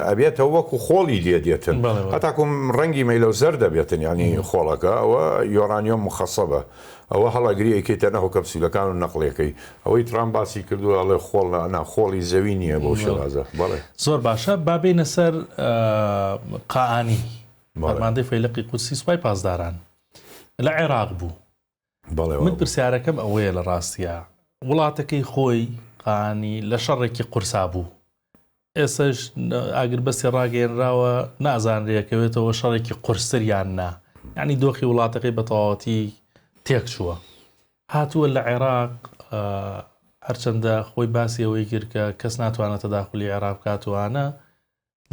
ئەبێتەوە وەکو خۆڵی لێ دێتن هەتاکو ڕەنگی مەیلەو زەرد دەبێتن ینی خۆڵەکە ئەوە یۆرانیۆم مخەسەبە ئەوە هەڵەگری ئەیکەیتە ناو کەپسولەکان و نەقڵیەکەی ئەوەی ترامپ باسی کردووە ئەڵێ خۆڵ نا خۆڵی زەوی نییە بەو شێوازە بەڵێ. زۆر باشە با بێینە سەر قائانی فەرماندەی فەیلەقی قودسی سوپای پاسداران لە عێراق بوو من پرسیارەکەم ئەوەیە لە ڕاستیا وڵاتەکەی خۆی قانی لە شەڕێکی قورسا بوو ئێسش ئاگربەستی ڕاگەیەنراوە نازانرێکەوێتەوە شەڕێکی قورستر یان نا یعنی دۆخی وڵاتەکەی بە تەواوەتی تێک چووە هاتووە لە عێراق هەرچەندە خۆی باسی ئەوەی کرد کە کەس ناتوانێت تەداخلی عێراق بکاتوانە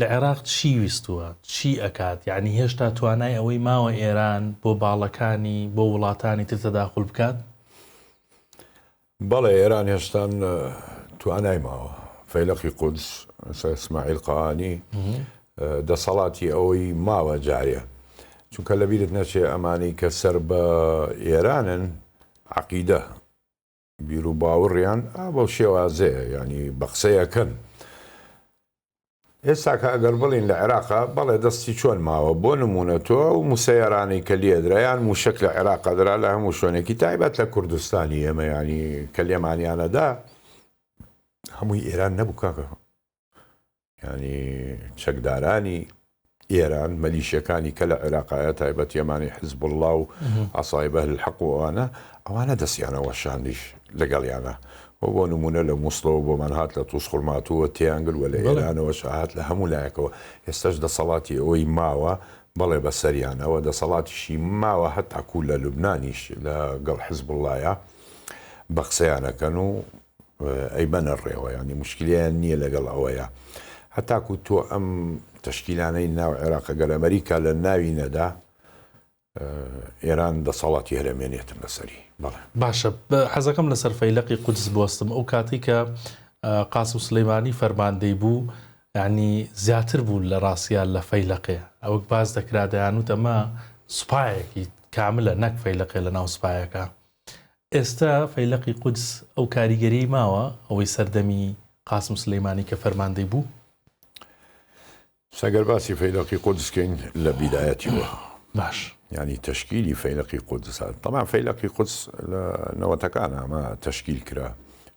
لە عێراق چی ویستووە؟ چی ئەکات؟ یەعنی هێشتا توانای ئەوەی ماوە ئێران بۆ باڵەکانی بۆ وڵاتانی تر تەداخول بکات؟ بەڵێ ئێران هێشتان توانای ماوە. فەیلەقی قودس، ئیسماعیل قائانی دەسەڵاتی ئەوەی ماوە جارێ. چونکە لەبیرت نەچێ ئەمانەی کە سەر بە ئێرانن عەقیدە بیروباوڕیان ئا بەو شێوازەیە یانی بە قسەی ئەکەن. ئێستا کە ئەگەر بڵێین لە عێراقا بەڵێ دەستی چۆن ماوە بۆ نموونە تۆ ئەو موسەیەرانەی کە لێدرا یان مووشەک لە عێراقا درا لە هەموو شوێنێکی تایبەت لە کوردستانی ئێمە یانی کە لێمانیانەدا هەمووی ئێران نەبوو کاکە یانی چەکدارانی. ئێران، مەلیشیەکانی کە لە عێراقایە تایبەت یەمانی حزبوڵڵا و عەسایب ئەهل الحەق و ئەوانە، ئەوانە دەستیان ئەوەشاندیش لەگەڵیانا و بۆ نموونە لە موسڵەوە بۆمان هات لە توزخورماتووە تێیان گرت و لە ئێرانەوەش هات لە هەموو لایەکەوە ئێستاش دەسەڵاتی ئەوەی ماوە بەڵێ بەسەریانەوە دەسەڵاتیشی ماوە هەتاکوو لە لوبنانیش لە گەڵ حزبوڵڵایە بە قسەیان ئەکەن و ئەیبەنە ڕێوە یانی موشکیلەیان نییە لەگەڵ ئەوەیا هەتاکو تۆ ئەم تەشکیلانەی ناو عێراق گەر ئەمریکا لە ناوی نەدا ئێران دەسەڵاتی هەرەمێنێتن لەسەری بەڵێ. باشە حەزەکەم لەسەر فەیلەقی قودس بوەستم ئەو کاتەی کە قاسم سولەیمانی فەرماندەی بوو یانی زیاتر بوو لە ڕاستیا لە فەیلەقێ ئەوەک باس دەکرا دەیانوت ئەمە سوپایەکی کاملە نەک فەیلەقێ لە ناو سوپایەکە ئێستا فەیلەقی قودس ئەو کاریگەریەی ماوە ئەوەی سەردەمی قاسم سولەیمانی کە فەرماندەی بوو؟ ئەگەر باسی فەیلەقی قودس کەین لە بیدایەتیوە باش یانی تەشکیلی فەیلەقی قودس هات تەبعەن فەیلەقی قودس لە نەوەتەکان ئەمە تەشکیل کرا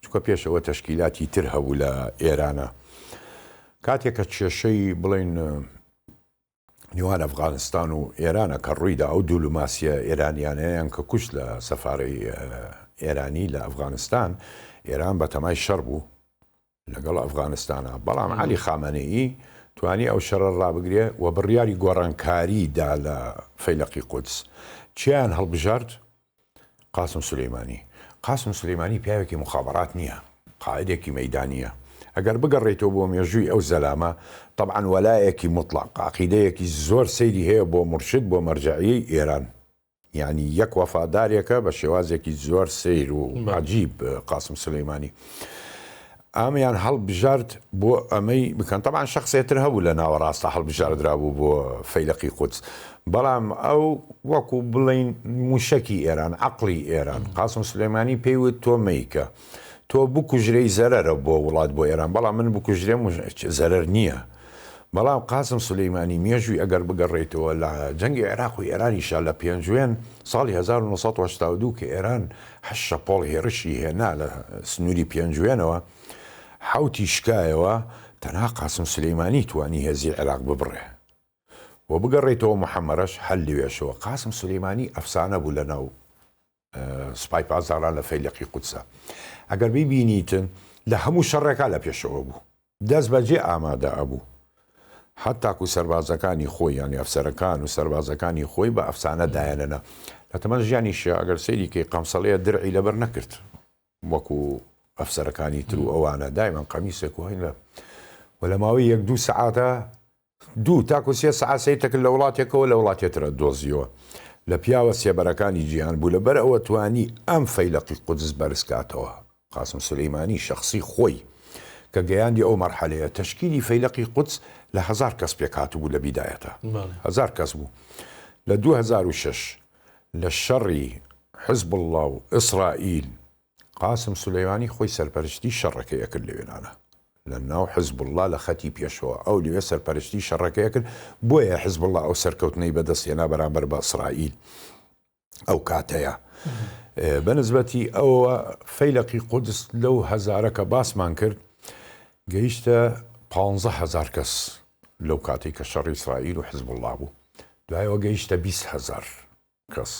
چونکە پێشەوە تەشکیلاتی تر هەبوو لە ئێرانە کاتێک کە کێشەی بڵین نێوان ئەفغانستان و ئێرانە کە ڕوویدا ئەو دولوماسیە ئێرانیانەیان کە کوشت لە سەفارەی ئێرانی لە ئەفغانستان ئێران بەتەمای شەڕ بوو لەگەڵ ئەفغانستانا بەڵام عەلی خامەنەیی توانی ئەو شەڕە ڕابگرێ و بڕیاری گۆڕانکاری دا لە فەیلەقی قودس کێیان هەڵبژارد؟ قاسم سولەیمانی قاسم سولەیمانی پیاوێکی موخابەرات نییە قائدێکی مەیدانییە ئەگەر بگەڕێیتەوە بۆ مێژووی ئەو زەلامە تەبعەن وەلایەکی موتڵەق عەقیدەیەکی زۆر سەیری هەیە بۆ مورشد بۆ مەرجەعیەی ئێران یانی یەک وەفادارێکە بە شێوازێکی زۆر سەیر و عەجیب قاسم سولەیمانی ئەمیان هەڵبژارد بۆ ئەمەی بکەن تەبعەن شەخسێتر هەبوو لە ناوەڕاستە هەڵبژاردرابوو بۆ فەیلەقی قودس بەڵام ئەو وەکو بڵین موشەکی ئێران عەقڵی ئێران قاسم سولەیمانی پێی وت تۆ مەیکە تۆ بکوژرێی زەرەرە بۆ وڵات بۆ ئێران بەڵام من بکوژرێم زەرەر نییە بەڵام قاسم سولەیمانی مێژووی ئەگەر بگەڕێیتەوە لە جەنگی عێراق و ئێرانیشا لە پێنجوێن ساڵی 1982 کە ئێران هەشت شەپۆڵ هێڕشی هێنا لە سنووری پێنجوێنەوە حەوتی شکایەوە تەنها قاسم سولەیمانی توانی هێزی عێراق ببڕێ و بگەڕێیتەوە محەمەرەش هەر لەوێشەوە قاسم سولەیمانی ئەفسانە بوو لە ناو سوپای پاسداران لە فەیلەقی قودسە ئەگەر بیبینیتن لە هەموو شەڕێکا لە پێشەوە بوو دەست بەجێ ئامادە ئەبوو هەتاکو سەربازەکانی خۆی یانی ئەفسەرەکان و سەربازەکانی خۆی بە ئەفسانە دایەنەنا لە تەمەن ژیانیشیا ئەگەر سەیری کەی قەمسەڵەیە درعی لەبەر نەکرد وەکو ئەفسەرەکانی تر و ئەوانە دایمەن قەمیسێک و هەینە و لە ماوەی یەک دوو سەعاتە دوو تاکو سێ سەعات سەیر دەکرد لە وڵاتێکەوە لە وڵاتێ ترە دۆزیەوە لە پیاوە سێبەرەکانی جیهان بوو لەبەر ئەوە توانی ئەم فەیلەقی قودس بەرز کاتەوە قاسم سولەیمانی شەخسی خۆی کە گەیاندی ئەو مەرحەلەیە تەشکیلی فەیلەقی قودس لە هەزار کەس پێکهاتبوو لە بیدایەتە هەزار کەس بوو لە 2006 لە شەڕی حزبوڵڵا و ئیسرائیل قاسم سولەیمانی خۆی سەرپەرشتی شەڕەکەی ئەکرد لە وێنانە لە ناو حزبوڵڵا لە خەتی پێشەوە ئەو لەوێ سەرپەرشتی شەڕەکەی ئەکرد بۆیە حزبوڵڵا ئەو سەرکەوتنەی بەدەست هێنا بەرامبەر بە ئیسرائیل ئەو کاتەیە بە نسبەتی ئەوە فەیلەقی قودس لەو هەزارە کە باسمان کرد گەیشتە 15 هەزار کەس لەو کاتێک کە شەڕی ئیسرائیل و حزبوڵڵا بوو دوایەوە گەیشتە 20 هەزار کەس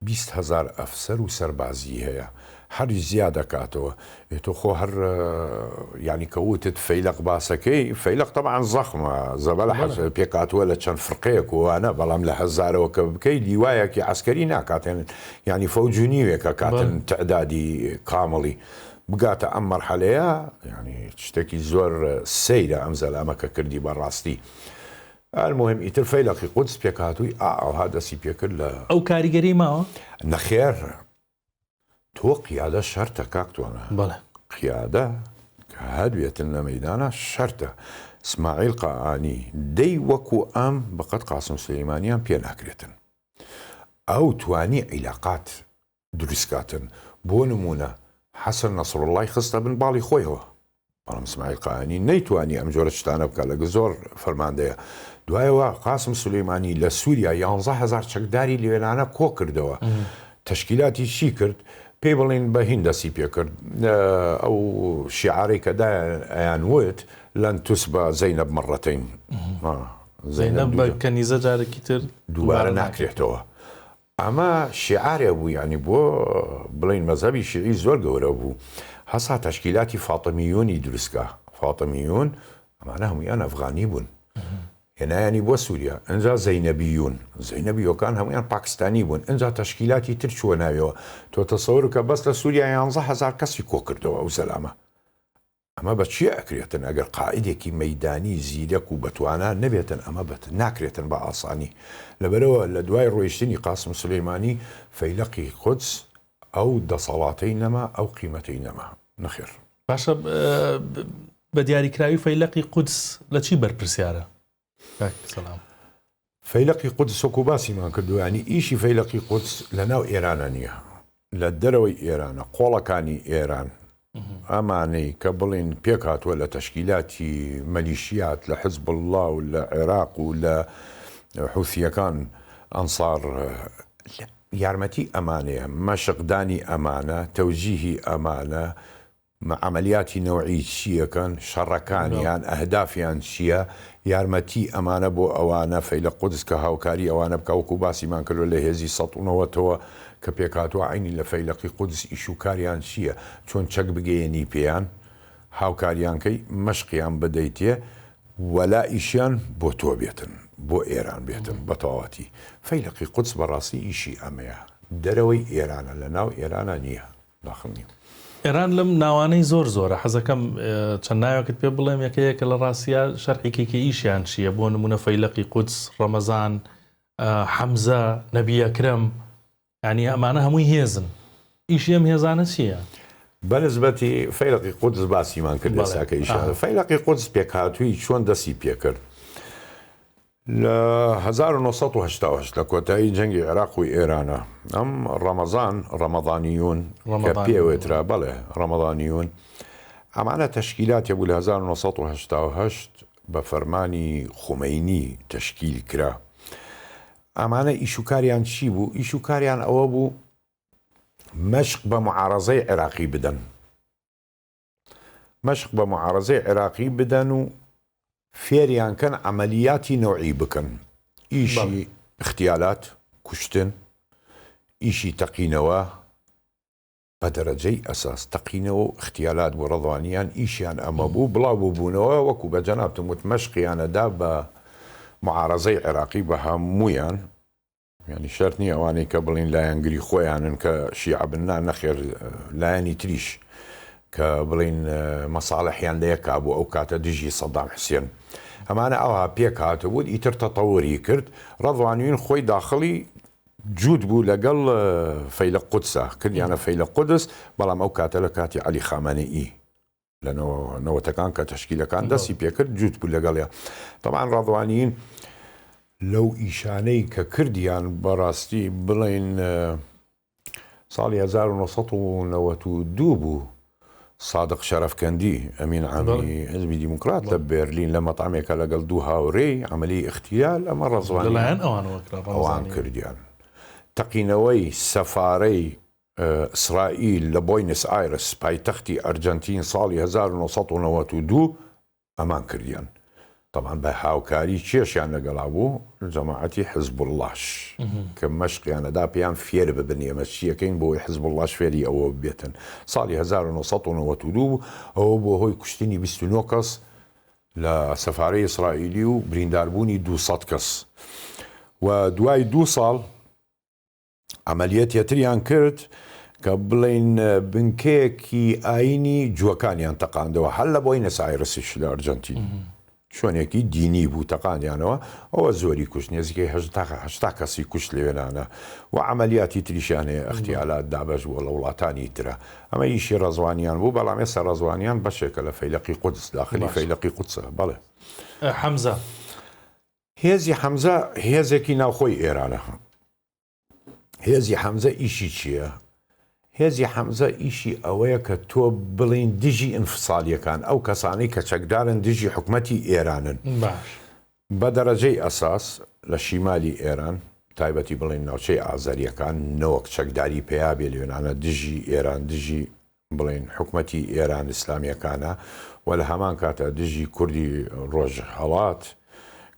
20 هەزار ئەفسەر و سەربازی هەیە هەر زیا دەکاتەوە ئێ تۆ خۆ هەر یانی کە وتت فەیلەق باسەکەی فەیلەق تەبعەن زەخمە زەبەلە حەز پێکهاتووە لە چەند فرقەیەک و وانە بەڵام لە هەزارەوە کە بکەی لیوایەکی عەسکەری ناکاتێن یانی فەوج و نیوێک ئەکاتن تعدادی کامڵی بگاتە ئەم مەرحەلەیە یانی شتێکی زۆر سەیرە ئەم زەلامە کە کردی بەڕاستی المهم ئیتر فەیلەقی قودس پێکهاتووی ئا ئەوها دەستی پێکرد لە ئەو کاریگەری ماوە؟ نەخێر تۆ قیادە شەرتە کاک توانا. بەڵێ. قیادە کە هەبێتن لە مەیدانا شەرتە. سماعیل قائانی دەی وەکو ئەم بەقەد قاسم سولەیمانیان پێ ناکرێتن. ئەو توانی عیلاقات دروست کاتن. بۆ نموونە حەسەن نەسروڵڵای خستە بن باڵی خۆیەوە. بەڵام سمایل قائانی نەیتوانی ئەم جۆرە شتانە بکات لەگە زۆر فەرماندەیە. دوایەوە قاسم سولەیمانی لە سووریا 11 هەزار چەکداری لوێنانە کۆ کردەوە. تەشکیلاتی چی کرد؟ پێی بڵین بە هین دەستی پێکرد ئەو شیعارەی کە دایان ئەیان وت لەن تسبە زەینەب مەڕەتەین. زەینەب بە کەنیزە جارێکی تر دووبارە ناکرێتەوە. ئەمە شیعارێ بوو یانی بۆ بڵێین مەزهەبی شیعی زۆر گەورە بوو هەسا تەشکیلاتی فاتمیونی دروست کا فاتمیون ئەمانە هەمویان ئەفغانی بوون هێنایانی بۆ سووریا ئەجا زەینەبیون زەینەبیۆکان هەمویان پاکستانی بوون ئەجا تەشکیلاتی تر چووە ناویەوە تۆ تەسەور کە بەس لە سووریا یانزە هەزار کەسی کۆ کردەوە ئەو زەلامە ئەمە بە چیە ئەکرێتن ئەگەر قائیدێکی مەیدانی زیرەک و بەتوانا نەبێتن ئەمە بە ناکرێتن بە ئاسانی لەبەرئەوە لە دوای ڕۆیشتنی قاسم سولەیمانی فەیلەقی قودس ئەو دەسەڵاتەی نەما ئەو قیمەتەی نەما نەخێر. باشە بە دیاریکراوی فەیلەقی قودس لە چی بەرپرسیارە کاک سەلام؟ فەیلەقی قودس وەکو باسیمان کردووە یانی ئیشی فەیلەقی قودس لە ناو ئێرانە نییە لە دەرەوەی ئێرانە قۆڵەکانی ئێران ئەمانەی کە بڵین پێک هاتووە لە تەشکیلاتی مەلیشیات لە حزب الله و لە عێراق و لە حوثیەکان ئەنسار یارمەتی ئەمانەیە مەشقدانی ئەمانە تەوجیهی ئەمانە عەمەلیاتی نەوعی چیەکەن، شەڕەکانیان، ئەهدافیان چیە، یارمەتی ئەمانە بۆ ئەوانە، فەیلەق قودس کە هاوکاری ئەوانە بکا وەکو باسیمان کردوە لە هێزی 190 ەوە کە پێکهاتوە عەینی لە فەیلەقی قودس ئیش و کاریان چیە، چۆن چەک بگەیەنی پێیان، هاوکاریان کەی، مەشقیان بدەیتێ، وەلائیشیان بۆ تۆ بێتن، بۆ ئێران بێتن بەتەواوەتی. فەیلەقی قودس بەڕاستی ئیشی ئەمەیە، دەرەوەی ئێرانە، لەناو ئێرانا نیە. داخل نیم. ئێران لەم ناوانەی زۆر زۆرە حەزەکەم چەند ناوێکت پێ بڵێم یەکە یەکە لە ڕاستیا شەرحی کەی کە ئیشیان چییە بۆ نمونە فەیلەقی قودس ڕەمەزان حەمزە نەبی ئەکرەم یعنی ئەمانە هەمووی هێزن ئیشی ئەم هێزانە چییە؟ بەنسبەتی فەیلەقی قودس باسیمان کرد ئێستاکە ئیشیان فەیلەقی قودس پێکهاتووی چۆن دەستی پێکرد لە 1970 لە کۆتایی جەنگی عێراق و ئێرانە ئەم ڕەمەزان ڕەمەضانیون کە پێوێترا بەڵێ ڕەمەضانیون ئەمانە تەشکیلاتێ بوو لە 1970 بە فەرمانی خومەینی تەشکیل کرا ئەمانە ئیشوکاریان چی بوو ئیشوکاریان ئەوە بوو مەشق بە معارەزەی عێراقی بدەن مەشق بە معارەزەی عێراقی بدەن و فێریان کەن عەمەلیاتی نەوعی بکەن، ئیشی ئیختیالات، کوشتن، ئیشی تەقینەوە بە دەرەجەی ئەساس تەقینەوە و ئیختیالات بوو، ڕەضوانیان ئیشیان ئەمە بوو، بڵاو ببوونەوە وەکو بە جەنابتم وت مەشقیانەدا بە معارەزەی عێراقی بە هەموویان، یانی شەرت نییە ئەوانەی کە بڵین لایەنگری خۆیانن کە شیعە بن نا نەخێر لایەنی تریش کە بڵین مەساڵحیان لە یەکا بوو ئەو کاتە دژی سەدام حسێن ئەمانە ئەوها پێک هاتبوو ئیتر تەتەوری کرد ڕەضوانیون خۆی داخڵی جووت بوو لەگەڵ فەیلەق قودسا کردیانە فەیلەق قودس بەڵام ئەو کاتە لە کاتی عەلی خامەنەئی لە نەوەتەکان کە تەشکیلەکان دەستی پێکرد جووت بوو لەگەڵیا تەبعەن ڕادوانیین لەو ئیشانەی کە کردیان بەڕاستی بڵین ساڵی 1992 بوو سادق شەرەفکەندی ئەمین عامی حزبی دیموکرات لە بێرلین لە مەتعەمێکە لەگەڵ دوو هاورێی عملی اغتیال ئەمە ڕەزوانی لەلایەن ئەوانەوە کرا ئەوان کردیان تەقینەوەی سەفارەی ئیسرائیل لە بۆینس ئایرس پایتەختی ئەرجەنتین ساڵی 1992 ئەمان کردیان تەبعەن بە هاوکاری کێشیان لەگەڵا بوو جەماعەتی حزبوڵڵاش کە مەشقیان ئەدا پێیان فێر ببن ئێمە چیەکەین بۆ ئەوەی حزبوڵڵاش فێری ئەوە ببێتن ساڵی 1992 بوو ئەوە بۆ هۆی کوشتنی 29 کەس لە سەفارەی ئیسرائیلی و برینداربوونی 200 کەس و دوای دوو ساڵ عەمەلیەتێتریان کرد کە بڵێین بنکەیەکی ئاینی جووەکانیان تەقاندەوە هەر لە بۆینس ئایرسیش لە ئەرجەنتین شوێنێکی دینی بوو تەقاندیانەوە ئەوە زۆری کوشت نێزیکەی هەشتا کەسی کوشت لەوێنانە و عەمەلیاتی تریشیان هەیە ئەختیالات دابەش بووە لە وڵاتانی ترە ئەمە ئیشی ڕەزوانیان بوو بەڵام ئێستا ڕەزوانیان بەشێکە لە فەیلەقی قودس داخلی فەیلەقی قودسە بەڵێ حەمزە هێزی حەمزە هێزێکی ناوخۆی ئێرانە. هێزی حەمزە ئیشی چییە؟ هێزی حەمزە ئیشی ئەوەیە کە تۆ بڵین دژی ئینفسالیەکان ئەو کەسانەی کە چەکدارن دژی حکومەتی ئێرانن باش بە دەرەجەی ئەساس لە شیمالی ئێران تایبەتی بڵین ناوچەی ئازەریەکان نەوەک چەکداری پەیا بێ لێنانە دژی ئێران دژی بڵێین حکومەتی ئێران ئیسلامیەکانە و لە هەمان کاتا دژی کوردی ڕۆژهەڵات.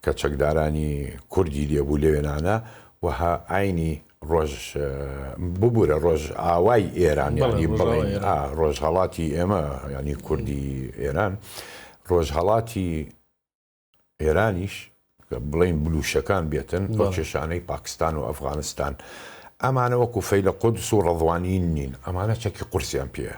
کە چەکدارانی کوردی لێ بوو لەوێنانە و هە عەینی ڕۆژ ببورە ڕۆژئاوای ئێران یانی بڵێین ئا ڕۆژهەڵاتی ئێمە یانی کوردی ئێران ڕۆژهەڵاتی ئێرانیش کە بڵێین بلوشەکان بێتن ئەو کێشانەی پاکستان و ئەفغانستان ئەمانە وەکو فەیلە قودس و ڕەضوانین نین ئەمانە چەکی قورسیان پێیە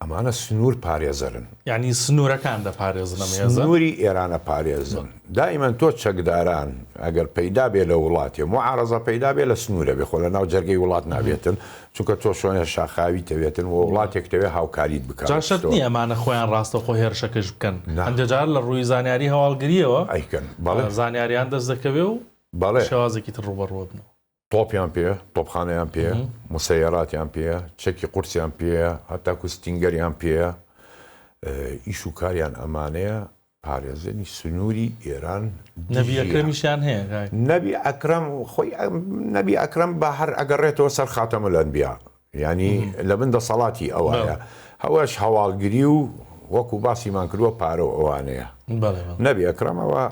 ئەمانە سنوور پارێزەرن. یانی سنوورەکان دەپارێزن ئەم هێزە؟ سنووری ئێران ئەپارێزن. دائیمەن تۆ چەکداران ئەگەر پەیدا بێ لە وڵاتێ موعارەزە پەیدا بێ لە سنوورە بێ خۆ لە ناو جەرگەی وڵات نابێتن چونکە تۆ شۆنێ شاخاوی تەوێتن و وڵاتێک تەوێ هاوکاریت بکا. جا شەرت نییە ئەمانە خۆیان ڕاستەوخۆ هێرشەکەش بکەن. هەندێ جار لە ڕووی زانیاری هەواڵگرییەوە ئەیکەن. بەڵێ. زانیاریان دەست دەکەوێ و بەڵێ. شێوازێکی تر ڕووبەڕوو ئەبنەوە. تۆپیان پێیە، تۆپخانەیان پێیە، موسەیەراتیان پێیە، چەکی قورسیان پێیە، هەتاکو ستینگەریان پێیە، ئیش و کاریان ئەمانەیە، پارێزەری سنووری ئێران نەبی ئەکرەمیشیان هەیە کاک. نەبی ئەکرەم خۆی نەبی ئەکرەم بە هەر ئەگەڕێتەوە سەر خاتەمولئەنبیا یانی لە بن دەسەڵاتی ئەوایە هەوەش هەواڵگری و وەکو باسیمان کردووە پارە و ئەوانەیە نەبی ئەکرەم ئەوە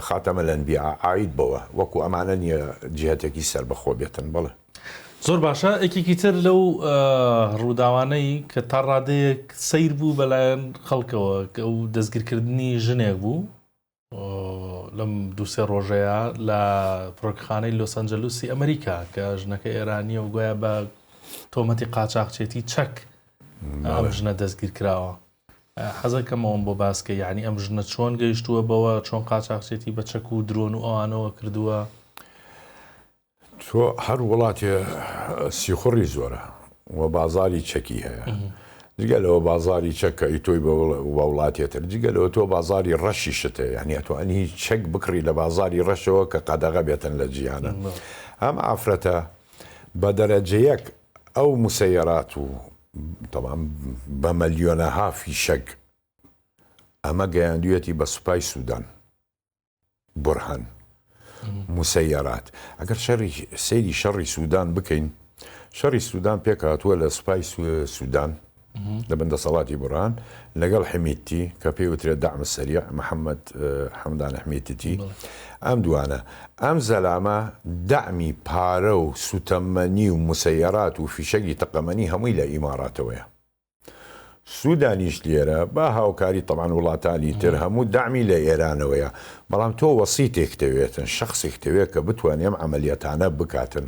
خاتەمە لەنبیا عاید بەوە وەکو ئەمانە نییە جهتێکی سەربەخۆ بێتن بەڵێ. زۆر باشە یەکێکی تر لەو ڕووداوانەی کە تا ڕادەیەک سەیر بوو بەلایەن خەڵکەوە ئەو دەستگیرکردنی ژنێک بوو لەم دووسێ ڕۆژەیە لە فڕۆکەخانەی لۆس ئەنجەلوسی ئەمریکا کە ژنەکە ئێرانیە و گوایە بە تۆمەتی قاچاخچێتی چەک ئەم ژنە دەستگیر کراوە حەزەکەمەوەم بۆ باسکە یعنی ئەم ژنە چۆن گەیشتووە بەوە چۆن قاچاخچێتی بە چەک و درۆن و ئەوانەوە کردووە تۆ هەر وڵاتێ سیخوڕی زۆرە و بازاری چەکی هەیە جگە لەوە بازاری چەک کە ئیتۆی بە وڵاتێ تر جگە لەوە تۆ بازاری ڕەشیشت هەیە یعنی ئەتوانی چەک بکڕی لە بازاری ڕەشەوە کە قەدەغە بێتن لە جیهانە ئەم ئافرەتە بە دەرەجە یەک ئەو مسەیەرات و تەبعەن بە ملیۆنەها فیشەک ئەمە گەیاندویەتی بە سوپای سودان بورهان موسەیەرات ئەگەر شەڕی سەیری شەڕی سوودان بکەین شەڕی سوودان پێکهاتووە لە سوپای سوودان لە بن دەسەڵاتی بورهان لەگەڵ حمیدتی کە پێی وترێت دەعم سەریع محەممەد حەمدان حمیدتی ئەم دوانە ئەم زەلامە دەعمی پارە و سوتەمەنی و مسەیەرات و فیشەکی تەقەمەنی هەمووی لە ئیماراتەوەیە سودانیش لێرە با هاوکاری تەبعەن وڵاتانی تر هەموو دەعمی لە ئێرانەوەیە بەڵام تۆ وەسیتێک تەوێتن شەخسێک تەوێت کە بتوانێ ئەم عەمەلیەتانە بکاتن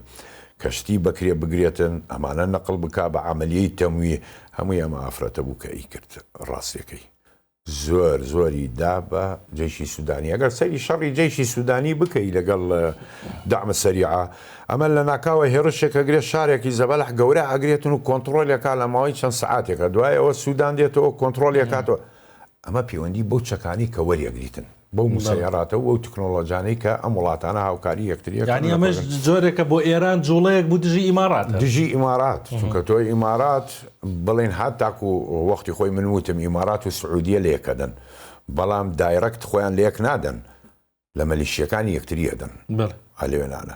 کەشتی بەکرێ بگرێتن ئەمانە نەقڵ بکا بە عەمەلیەی تەمویه هەمووی ئەم ئافرەتە بوو کە ئەیکرد ڕاستیەکەی زۆر زۆری دا بە جەیشی سودانی ئەگەر سەیری شەڕی جەیشی سودانی بکەی لەگەڵ دەعم سەریعە ئەمە لە ناکاوە هێڕشێک ئەگرێت شارێکی زەبەلح گەورە ئەگرێتن و کۆنتڕۆلێکا لە ماوەی چەند سەعاتێکە دوای ئەوە سودان دێتەوە کۆنتڕۆلێکاتەوە ئەمە پەیوەندی بەو چەکانی کە وەریەگریتن بەو موسەیەراتە و ئەو تکنۆلۆجانەی کە ئەم وڵاتانە هاوکاری یەکتری ئەکەن یانی ئەمەش جۆرێکە بۆ ئێران جوڵەیەک بوو دژی ئیماڕات. دژی ئیمارات چونکە تۆ ئیمارات بڵێن هەتاکو وەختی خۆی من وتم ئیمارات و سعودیە لەیەک ئەدەن بەڵام direct خۆیان لەیەک نادەن لە مەلیشیەکانی یەکتری ئەدەن ئەلێنانە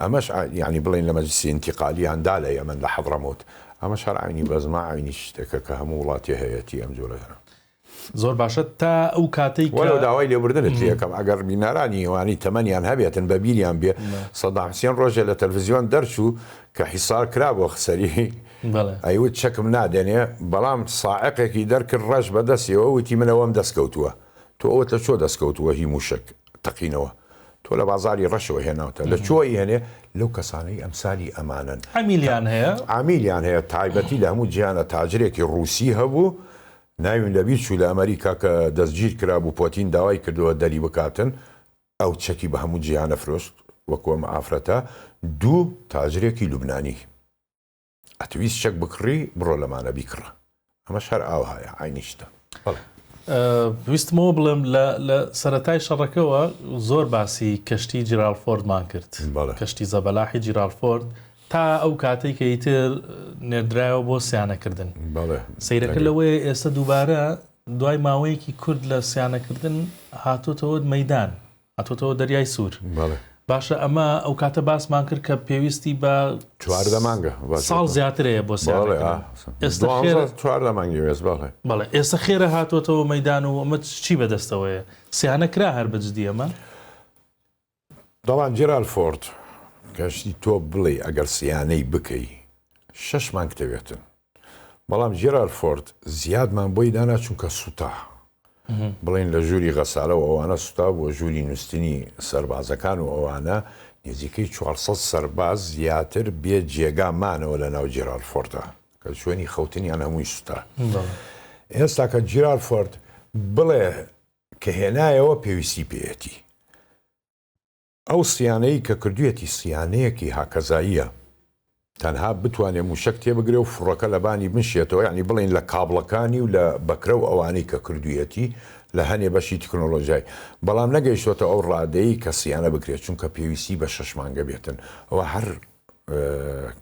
ئەمەش یانی بڵێن لە مەجلسی ئینتیقالیان دا لە یەمەن لە حەضرەمەوت ئەمەش هەر عەینی بەزمە عەینی شتێکە کە هەموو وڵاتێ هەیەتی ئەم جۆرە زۆر باشە تا ئەو کاتەی کە. وەلەو داوای لێبوردنت لێ ئەکەم ئەگەر بینەرانی ئەوانەی تەمەنیان هەبێتن بە بیریان بێ سەدام حسێن ڕۆژێ لە تەلفزیۆن دەرچوو کە حیسار کرابووە سەری ئەیوت چەکم نادەنێ بەڵام ساعقێکی دەرکرد ڕەش بە دەستیەوە وتی من ئەوەم دەست کەوتووە تۆ ئەوەت لە چۆ دەست کەوتووە هی موشەک تەقینەوە تۆ لە بازاری ڕەشەوە هێناوتە لە چۆ ئەیهێنێ لەو کەسانەی ئەمسالی ئەمانەن عەمیلیان هەیە عەمیلیان هەیە تایبەتی لە هەموو جیهانە تاجرێکی ڕووسی هەبوو ناویم لەبیر چوو لە ئەمەریکا کە دەستگیر کرابوو پۆتین داوای کردووە دەری بکاتن ئەو چەکی بە هەموو جیهان ئەفرۆشت وەکو ئەم ئافرەتە دوو تاجرێکی لوبنانی ئەتویست چەک بکڕی بڕۆ لەمانە بیکڕە ئەمەش هەر ئاوهایە عەینی شتە بەڵێ. ویستمەوە بڵێم لە سەرەتای شەڕەکەوە زۆر باسی کەشتی جیرالفۆردمان کرد کەشتی زەبەلاحی جیرالفۆرد تا ئەو کاتەی کە ئیتر نێردرایەوە بۆ سیانەکردن. بەڵێ. سەیرەکە لەوەیە ئێستا دووبارە دوای ماوەیەکی کورت لە سیانەکردن هاتۆتەوە مەیدان، هاتۆتەوە دەریای سوور. بەڵێ. باشە ئەمە ئەو کاتە باسمان کرد کە پێویستی بە 14 مانگە ساڵ زیاتر هەیە بۆ سیانەکردن. ئێستا خێرە 14 مانگی وێست بەڵێ. بەڵێ ئێستا خێرە هاتۆتەوە مەیدان و ئەمە چی بەدەستەوەیە؟ سیانە کرا هەر بە جدی ئەمە؟ دەڵان جێرال فۆرد کەشتی تۆ بڵێ ئەگەر سیانەی بکەی شەش مانگ دەوێتن بەڵام جێرال فۆرد زیادمان بۆی دانا چونکە سوتا بڵێن لە ژووری غەسالە و ئەوانە سوتا بۆ ژووری نووستنی سەربازەکان و ئەوانە نزیکەی 400 سەرباز زیاتر بێ جێگا مانەوە لە ناو جێرال فۆردا کە شوێنی خەوتنیان هەمووی سوتا ئێستا کە جیرال فۆرد بڵێ کە هێنایەوە پێویستی پێیەتی. ئەو سیانەی کە کردویەتی سیانەیەکی هاکەزاییە تەنها بتوانێ موشەک تێبگرێ و فڕۆکە لەبانی بنشێتەوە یانی بڵێین لە کابڵەکانی و لە بەکرە و ئەوانەی کە کردویەتی لە هەنێ بەشی تکنۆلۆژیای بەڵام نەگەیشتۆتە ئەو ڕادەی کە سیانە بکرێت چونکە پێویستی بە شەش مانگە بێتن ئەوە هەر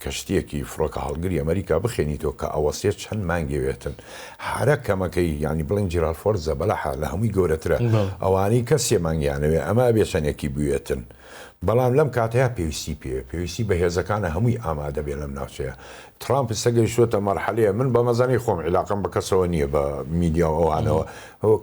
کەشتیەکی فڕۆکە هەڵگری ئەمریکا بخێنیتەوە کە ئەوەستێ چەند مانگێ وێتن هەرە کەمەکەی یانی بڵێن جیرال فۆرد زەبەلەحە لە هەمووی گەورەترە ئەوانەی کە سێ مانگیانەوێ ئەمە ئەبێ چەندێکی بوێتن بەڵام لەم کاتەیە پێویستی پێ پێویستی بە هێزەکانە هەمووی ئامادە بێ لەم ناوچەیە ترامپ ئێستا گەیشتووەتە مەرحەلەیە من بە مەزەنەی خۆم عیلاقەم بە کەسەوە نییە بە میدیا و ئەوانەوە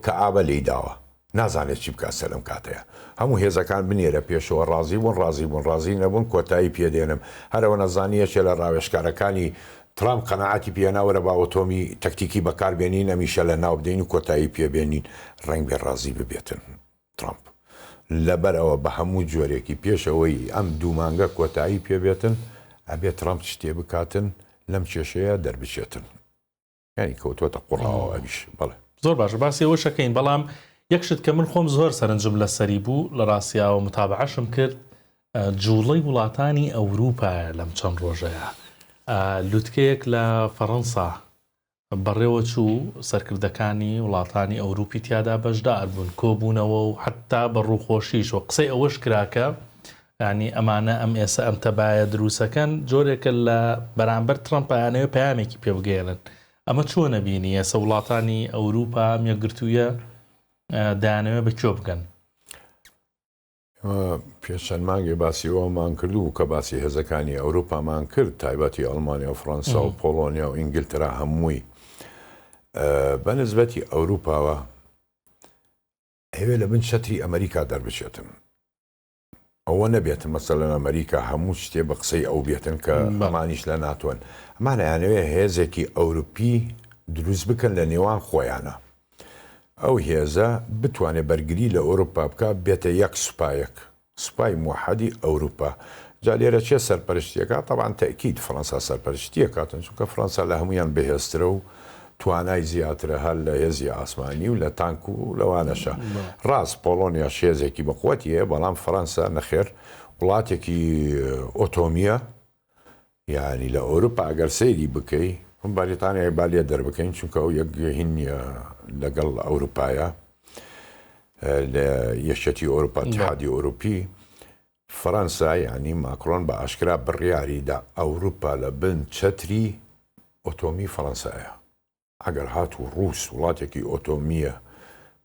کەئابە لێی داوە نازانێت چی بکات سەر لەم کاتەیا هەموو هێزەکان بنێرە پێشەوە ڕازی بوون ڕازی بوون ڕازی نەبوون کۆتایی پێ دێنم هەر ئەوەنە زانی یەکێ لە ڕاوێژکارەکانی ترامپ قەناعەتی پێ هێنا وەرە با ئۆتۆمی تەکتیکی بەکار بێنین ئەمیشە لە ناو بدەین و کۆتایی پێ بێنین ڕەنگ بێ ڕازی ببێتن ترامپ لەبەر ئەوە بە هەموو جۆرێکی پێش ئەوەی ئەم دوو مانگە کۆتایی پێ بێتن ئەبێ ترامپ شتێ بکاتن لەم کێشەیە دەربچێتن. یانی کەوتووەتە قوڕاوە ئەویش بەڵێ. زۆر باشە باسی ئەوەش ئەکەین بەڵام یەک شت کە من خۆم زۆر سەرنجم لەسەری بوو لە ڕاستیاوە متابعەشم کرد جوڵەی وڵاتانی ئەوروپایە لەم چەند ڕۆژەیە لوتکەیەک لە فەڕەنسا بەڕێوە چوو سەرکردەکانی وڵاتانی ئەوروپی تیادا بەشدار بوون کۆبوونەوە و حتا بە ڕووخۆشیش و قسەی ئەوەش کراکە یانی ئەمانە ئەم ئێسە ئەم تەبایە دروسەکەن جۆرێکە لە بەرامبەر ترەمپ ئەیانەوێ پەیامێکی پێ بگەیەنن ئەمە چۆن ئەبینی ئێسە وڵاتانی ئەوروپا ئەم یەکگرتوویە دەیانەوێ بە کوێ بگەن؟ ئێمە پێش چەند مانگێ باسی ئەوەمان کردبوو کە باسی هێزەکانی ئەوروپامان کرد تایبەتی ئەڵمانیا و فڕەنسا و پۆڵۆنیا و ئینگلتەرا هەمووی بە نسبەتی ئەوروپاوە ئەوێ لە بن چەتری ئەمریکا دەربچێتن ئەوە نەبێتن مەسەلەن ئەمریکا هەموو شتێ بە قسەی ئەو بێتن کە ئەمانیش لە ناتۆن ئەمان ئەیانەوێ هێزێکی ئەوروپی دروست بکەن لە نێوان خۆیانە ئەو هێزە بتوانێ بەرگری لە ئەوروپا بکا بێتە یەک سوپایەک سوپای موحەدی ئەوروپا جا لێرە کێ سەرپەرشتیەکا تەبعەن تەئکید فڕەنسا سەرپەرشتیەکاتن چونکە فڕەنسا لە هەموویان بەهێزترە و توانای زیاترە هەر لە هێزی ئاسمانی و لە تانک و لەوانەشە. ڕاست پۆڵۆنیاش هێزێکی بەقوەتی هەیە بەڵام فەرەنسا نەخێر وڵاتێکی ئۆتۆمییە یانی لە ئەوروپا ئەگەر سەیری بکەی بەریتانیای با لێ دەربکەین چونکە ئەو یەک هین نییە لەگەڵ ئەوروپایە لە یەکێتی ئەوروپا اتحادی ئەوروپی فەرەنسا یانی ماکرۆن بە ئاشکرا بڕیاری دا ئەوروپا لە بن چەتری ئۆتۆمی فەرەنسایە. ئەگەر هاتوو ڕووس وڵاتێکی ئۆتۆمییە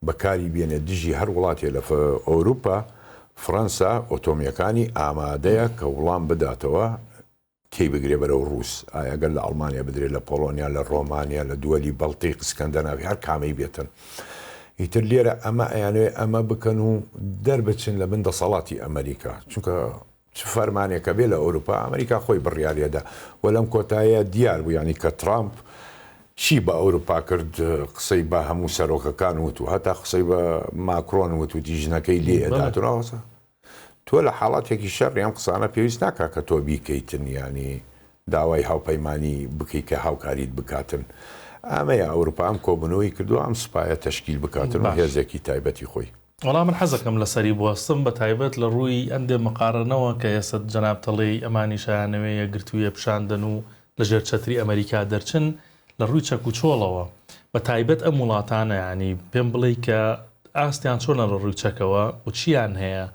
بەکاری بێنێ دژی هەر وڵاتێ لە ئەوروپا، فەرەنسا ئۆتۆمییەکانی ئامادەیە کە وڵام بداتەوە تێی بگرێ بەرەو ڕووس، ئایا گەر لە ئەڵمانیا بدرێ، لە پۆڵۆنیا، لە ڕۆمانیا، لە دووەلی بەڵتیق، سکەندەناوی، هەر کامەی بێتن. ئیتر لێرە ئەمە ئەیانەوێ ئەمە بکەن و دەربچن لە بن دەسەڵاتی ئەمەریکا، چونکە چ فەرمانێک کە بێ لە ئەوروپا، ئەمەریکا خۆی بڕیاری ئەدا و لەم کۆتایە دیار بوو یانی کە ترامپ چی بە ئەوروپا کرد، قسەی بە هەموو سەرۆکەکان وت و هەتا قسەی بە ماکرۆن وت وتی ژنەکەی لێ ئەدات و تۆ لە حاڵەتێکی شەڕی ئەم قسانە پێویست ناکا کە تۆ بیکەیتن یانی داوای هاوپەیمانی بکەی کە هاوکاریت بکاتن ئەمەیە ئەوروپا ئەم کۆبونەوەی کردوە ئەم سوپایە تەشکیل بکاتن و باش. هێزێکی تایبەتی خۆی. وەڵا من حەزەکەم لەسەری بوەستم بە تایبەت لە ڕووی ئەندێ مقارەنەوە کە ئێسە جەنابت ئەڵێی ئەمانیش ئەیانەوێ یەکگرتوویە پیشان دەن و لە ژێر چەتری ئەمەریکا دەرچن لە ڕووی چەک و چۆڵەوە بە تایبەت ئەم وڵاتانە یانی پێم بڵێی کە ئاستیان چۆنە لە ڕووی چەکەوە و چیان هەیە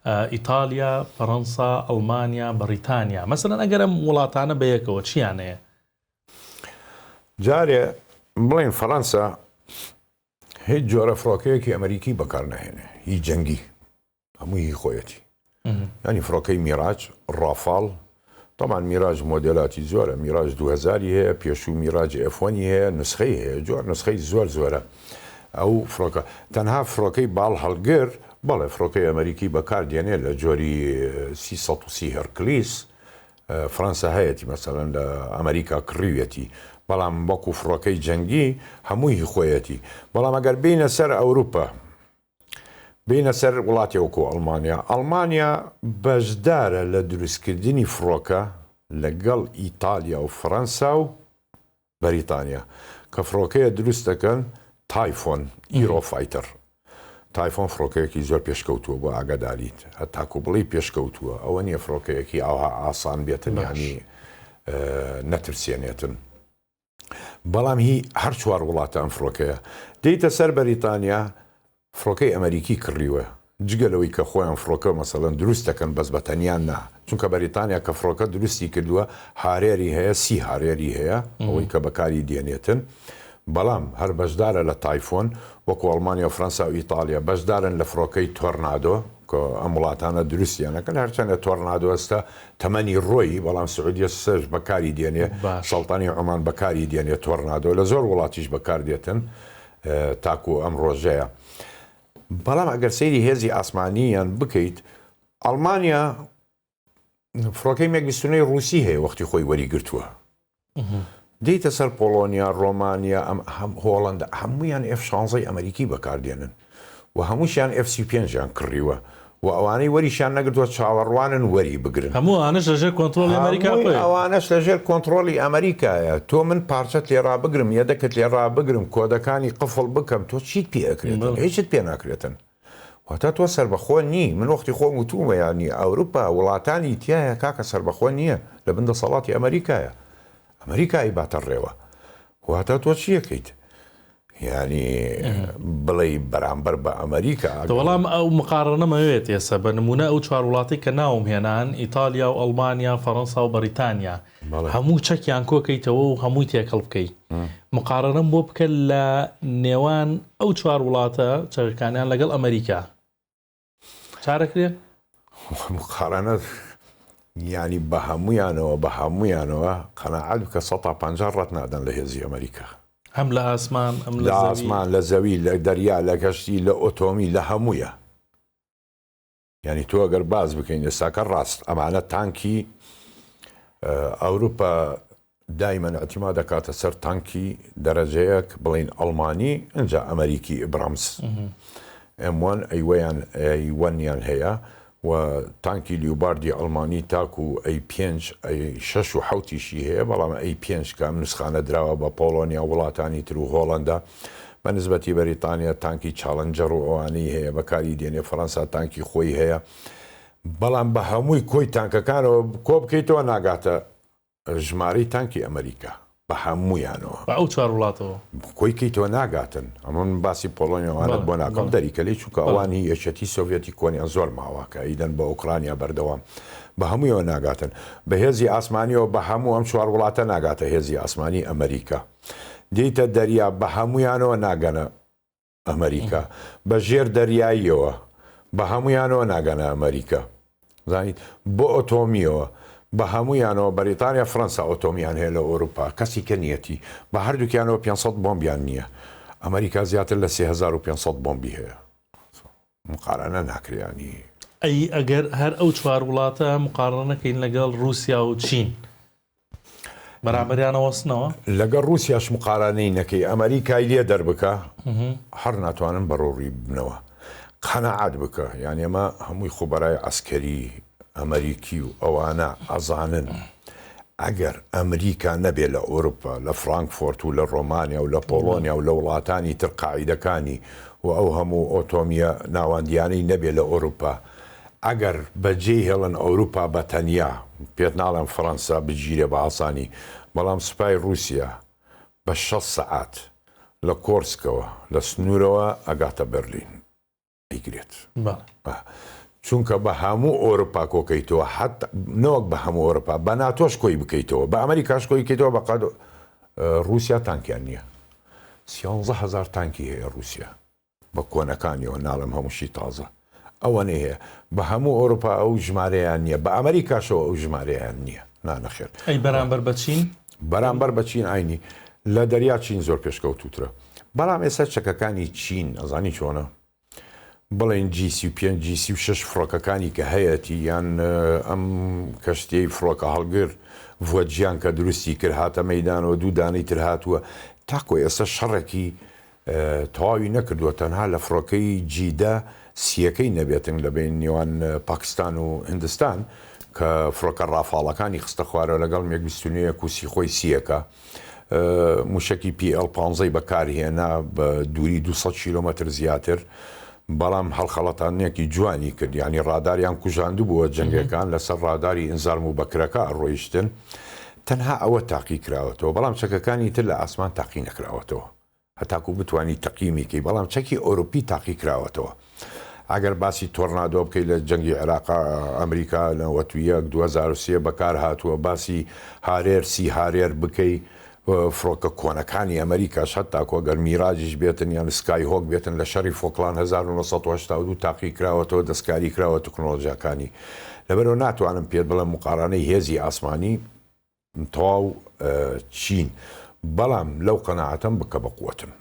ئیتالیا، فەڕەنسا، ئەڵمانیا، بەڕیتانیا مەسەلەن ئەگەر ئەم وڵاتانە بە یەکەوە چیان هەیە؟ جارێ بڵێین فەڕەنسا هیچ جۆرە فڕۆکەیەکی ئەمریکی بەکار ناهێنێ هی جەنگی هەمووی هی خۆیەتی یانی فڕۆکەی میراج ڕافاڵ تەبعەن میراج مۆدێلاتی زۆرە میراج 2000 ی هەیە پێشوو میراج ئێفۆنی هەیە نسخەی هەیە جۆر نسخەی زۆر زۆرە ئەو فڕۆکە تەنها فڕۆکەی باڵ هەڵگر. بەڵێ فڕۆکەی ئەمریکی بەکار دێنێ لە جۆری 330 هێرکلیس فڕەنسا هەیەتی مەسەلەن لە ئەمریکا کڕیویەتی بەڵام وەکو فڕۆکەی جەنگی هەمووی هی خۆیەتی بەڵام ئەگەر بینە سەر ئەوروپا بینە سەر وڵاتی وەکو ئەڵمانیا ئەڵمانیا بەشدارە لە دروستکردنی فڕۆکە لەگەڵ ئیتالیا و فڕەنسا و بەریتانیا کە فڕۆکەیە دروست دەکەن تایفۆن Eurofighter تایفۆن فڕۆکەیەکی زۆر پێشکەوتووە بۆ ئاگاداریت هەتاکو بڵێی پێشکەوتووە ئەوە نییە فڕۆکەیەکی ئاوها ئاسان بێتن یانی نەترسێنێتن بەڵام هی هەر چوار وڵاتە ئەم فڕۆکەیە دێیتە سەر بەریتانیا فڕۆکەی ئەمەریکی کڕیوە جگە لەوەی کە خۆیان فڕۆکە مەسەلەن دروست دەکەن بەس بە تەنیا نا چونکە بەریتانیا کە فڕۆکە دروستی کردووە هارێری هەیە سی هارێری هەیە ئەوەی کە بەکاری دێنێتن بەڵام هەر بەشدارە لە تایفۆن وەکو ئەڵمانیا و فرەنسا و ئیتاڵیا بەشدارن لە فڕۆکەی تۆرنادۆ کە ئەم وڵاتانە دروستیان ئەکەن هەرچەندە تۆرنادۆ ئێستا تەمەنی ڕۆیی بەڵام سعودیە سەر بەکاری دێنێ سەڵتەنی عومان بەکاری دێنێ تۆرنادۆ لە زۆر وڵاتیش بەکار دێتن تاکو ئەم ڕۆژەیە. بەڵام ئەگەر سەیری هێزی ئاسمانیان بکەیت ئەڵمانیا فڕۆکەی مێگ 29 ڕووسی هەیە وەختی خۆی وەری گرتووە دیتە سەر پۆڵۆنیا ڕۆمانیا ئەم هەم هۆڵندا هەمویان F16 ئەمریکی بەکاردێنن و هەمووشیان F35یان کڕیوە و ئەوانەی وەریشیان نەگرتووە چاوەڕوانن وەری بگرن. هەموو ئەوانەش لەژێر کۆنترۆڵی ئەمریکا هەمووی خۆیە. ئەوانەش لەژێر کۆنترۆڵی ئەمریکایە. تۆ من پارچەت لێ ڕابگرم، یەدەکت لێ ڕابگرم، کۆدەکانی قفڵ بکەم، تۆ چیت پێ ئەکرێتن؟ بەڵێ. هیچت پێ ناکرێتن. واتە تۆ سەربەخۆ نی. من وەختی خۆم وتوومە یانی ئەوروپا وڵاتانی تیایە کاکە سەربەخۆ نییە، لە بن دەسەڵاتی ئەمریکایە. ئەمریکا ئەیباتە ڕێوە. واتە تۆ چی ئەکەیت؟ یانی بڵێی بەرامبەر بە ئەمریکا. دە وەڵام ئەو مقارەنەم ئەوێت ئێسە بە نموونە ئەو چوار وڵاتەی کە ناوم هێنان ئیتالیا و ئەڵمانیا فەڕەنسا و بەڕیتانیا هەموو چەکیان کۆکەیتەوە و هەمووی تێکەڵ بکەی مقارەنەم بۆ بکە لە نێوان ئەو چوار وڵاتە چەکەکانیان لەگەڵ ئەمریکا چارەکرێ؟ مقارەنە یانی بە هەموویانەوە بە هەموویانەوە قەناعەت بکە سەتا 50 ڕەت نادەن لە هێزی ئەمریکا. هەم لە ئاسمان ئەم لە ئاسمان لە زەوی لە دەریا لە کەشتی لە ئۆتۆمی لە هەموویە یعنی تۆ ئەگەر باز بکەین ئێستاکە ڕاست ئەمانە تانکی ئەوروپا دایمەن ئیعتیماد دەکاتە سەر تانکی دەرەجە یەک بڵێین ئەڵمانی ئینجا ئەمەریکی ئیبرامز ئێم وەن ئەی وەیان ئەی وەنیان هەیە و تانکی لیوباردی ئەڵمانی تاکو ئەی پێنج ئەی شەش و حەوتیشی هەیە بەڵام ئەی پێنج کە ئەم نوسخانە دراوە بە پۆڵۆنیا و وڵاتانی تر و هۆڵەندا بە نسبەتی بەریتانیا تانکی چاڵنجەر و ئەوانەی هەیە بەکاری دێنێ فەڕەنسا تانکی خۆی هەیە بەڵام بە هەمووی کۆی تانکەکانەوە کۆ بکەیتەوە ناگاتە ژمارەی تانکی ئەمریکا بە هەموویانەوە. بە ئەو چوار وڵاتەوە. کۆی کەیتەوە ناگاتن. ئەمە من باسی پۆڵۆنیا وانەت بۆ ناکەم دەری کە لێی چونکە ئەوان هی یەکێتی سۆڤیەتی کۆنیان زۆر ماوە کە ئەیدەن بە ئۆکرانیا بەردەوام. بە هەموویەوە ناگاتن. بە هێزی ئاسمانیەوە بە هەموو ئەم چوار وڵاتە ناگاتە هێزی ئاسمانی ئەمریکا. دێیتە دەریا بە هەموویانەوە ناگەنە ئەمریکا بە ژێر دەریاییەوە بە هەموویانەوە ناگەنە ئەمریکا زانیت بۆ ئۆتۆمیەوە بە هەموویانەوە بەریتانیا فرەنسا ئۆتۆمیان هەیە لە ئەوروپا کەسی کە نیەتی بە هەردووکیانەوە 500 بۆمبیان نییە ئەمریکا زیاتر لە 3500 بۆمبی هەیە مقارنە ناکرێ ینی. ئەی ئەگەر هەر ئەو چوار وڵاتە مقارنە نەکەین لەگەڵ ڕووسیا و چین بەرامبەریان ئەوەستنەوە؟ لەگەڵ ڕووسیاش مقارنەی نەکەی ئەمەریکای لێ دەربکە هەر ناتوانن بەڕەوڕووی ببنەوە قەناعەت بکە یانی ئەمە هەمووی خوبەرای عەسکەری ئەمەریکی و ئەوانە ئەزانن ئەگەر ئەمریکا نەبێ لە ئۆروپا لە فرانکفۆرت و لە ڕۆمانیا و لە پۆڵۆنیا و لە وڵاتانی تر قاعیدەکانی و ئەو هەموو ئۆتۆمیە ناوەندیانەی نەبێ لە ئۆروپا ئەگەر بە جێی هێڵن ئەوروپا بە تەنیا پێت ناڵێم فەرەنسا بگیرێ بە ئاسانی بەڵام سوپای ڕوسیا بە 60 سەعات لە کۆرسکەوە لە سنوورەوە ئەگاتە بەرلین. ئەیگرێت چونکە بە هەموو ئۆرپا کۆکەیتەوە حتا نەوەک بە هەموو ئۆرپا بە ناتۆش کۆی بکەیتەوە بە ئەمریکاش کۆی کەیتەوە بەقەد رووسیا تانکیان نییە سیانزە هەزار تانکی هەیە رووسیا بە کۆنەکانیەوە ناڵم هەمووشی تازە ئەوەنەی هەیە بە هەموو ئەوروپا ئەو ژمارەیان نییە بە ئەمریکاشەوە ئەو ژمارەیان نییە نا نەخێر. ئەی بەرامبەر بە چین؟ بەرامبەر بە چین ئاینی لە دەریا چین زۆر پێشکەوتووترە بەڵام ئێستا چەکەکانی چین ئەزانی چۆنە؟ بڵێین جی 35 جی 36 فڕۆکەکانی کە هەیەتی یان ئەم کەشتیەی فڕۆکە هەڵگر ڤۆجیان کە دروستی کرد هاتە مەیدانەوە دوو دانەی تر هاتووە تاکۆ ئێستا شەڕێکی تەواوی نەکردووە تەنها لە فڕۆکەی جی دە سیەکەی نەبێتن لە بەین نێوان پاکستان و هندستان کە فڕۆکە ڕافاڵەکانی خستە خوارەوە لەگەڵ مێگ 29 یەک و سیخۆی سیەکە موشەکی پی ئێڵ پانزەی بەکارهێنا بە دووری 200 کیلۆمەتر زیاتر بەڵام هەڵخەڵەتاندنێکی جوانی کرد یعنی ڕاداریان کوژاندبووە جەنگەکان لەسەر ڕاداری ئینزار موبەکرەکە ڕۆیشتن تەنها ئەوە تاقی کراوەتەوە بەڵام چەکەکانی تر لە ئاسمان تاقی نەکراوەتەوە هەتاکو بتوانی تەقیمی کەی بەڵام چەکی ئەوروپی تاقی کراوەتەوە ئەگەر باسی تۆرنادۆ بکەی لە جەنگی عێراق ئەمریکا 91 2003 بەکار هاتووە باسی هارێر سی هارێر بکەی فڕۆکە کۆنەکانی ئەمریکاش هەتاکو ئەگەر میراجیش بێتن یان سکای هۆک بێتن لە شەڕی فۆکڵان 1982 تاقی کراوەتەوە دەستکاری کراوە تەکنۆلۆژیاکانی لەبەرەوە ناتوانم پێت بڵێم مقارانەی هێزی ئاسمانی تەواو چین بەڵام لەو قەناعەتەم بکە بەقوەتن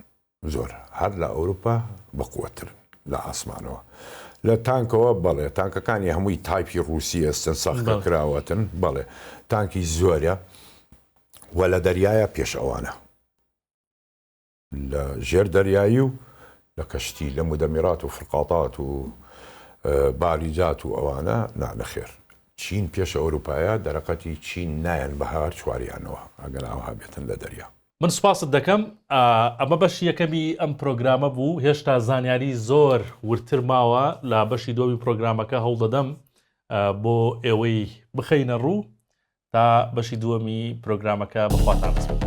زۆر هەر لە ئەوروپا بەقوەترن لە ئاسمانەوە لە تانکەوە بەڵێ تانکەکانی هەمووی تایپی ڕوسی ئێستن سەختە کراوەتن بەڵێ تانکی زۆرە و لە دەریایە پێش ئەوانە لە ژێر دەریایی و لە کەشتی لە مدەمیرات و فرقاطات و باریجات و ئەوانە نا نەخێر چین پێش ئەوروپایە دەرەقەتی چین نایەن بە هەر چواریانەوە ئەگەر ئاوها بێتن لە دەریا. من سوپاست دەکەم ئەمە بەشی یەکەمی ئەم پرۆگرامە بوو هێشتا زانیاری زۆر وردتر ماوە لە بەشی دووەمی پرۆگرامەکە هەوڵدەدەم بۆ ئێوەی بخەینە ڕوو تا بەشی دووەمی پرۆگرامەکە بەخواتان بسپێرم.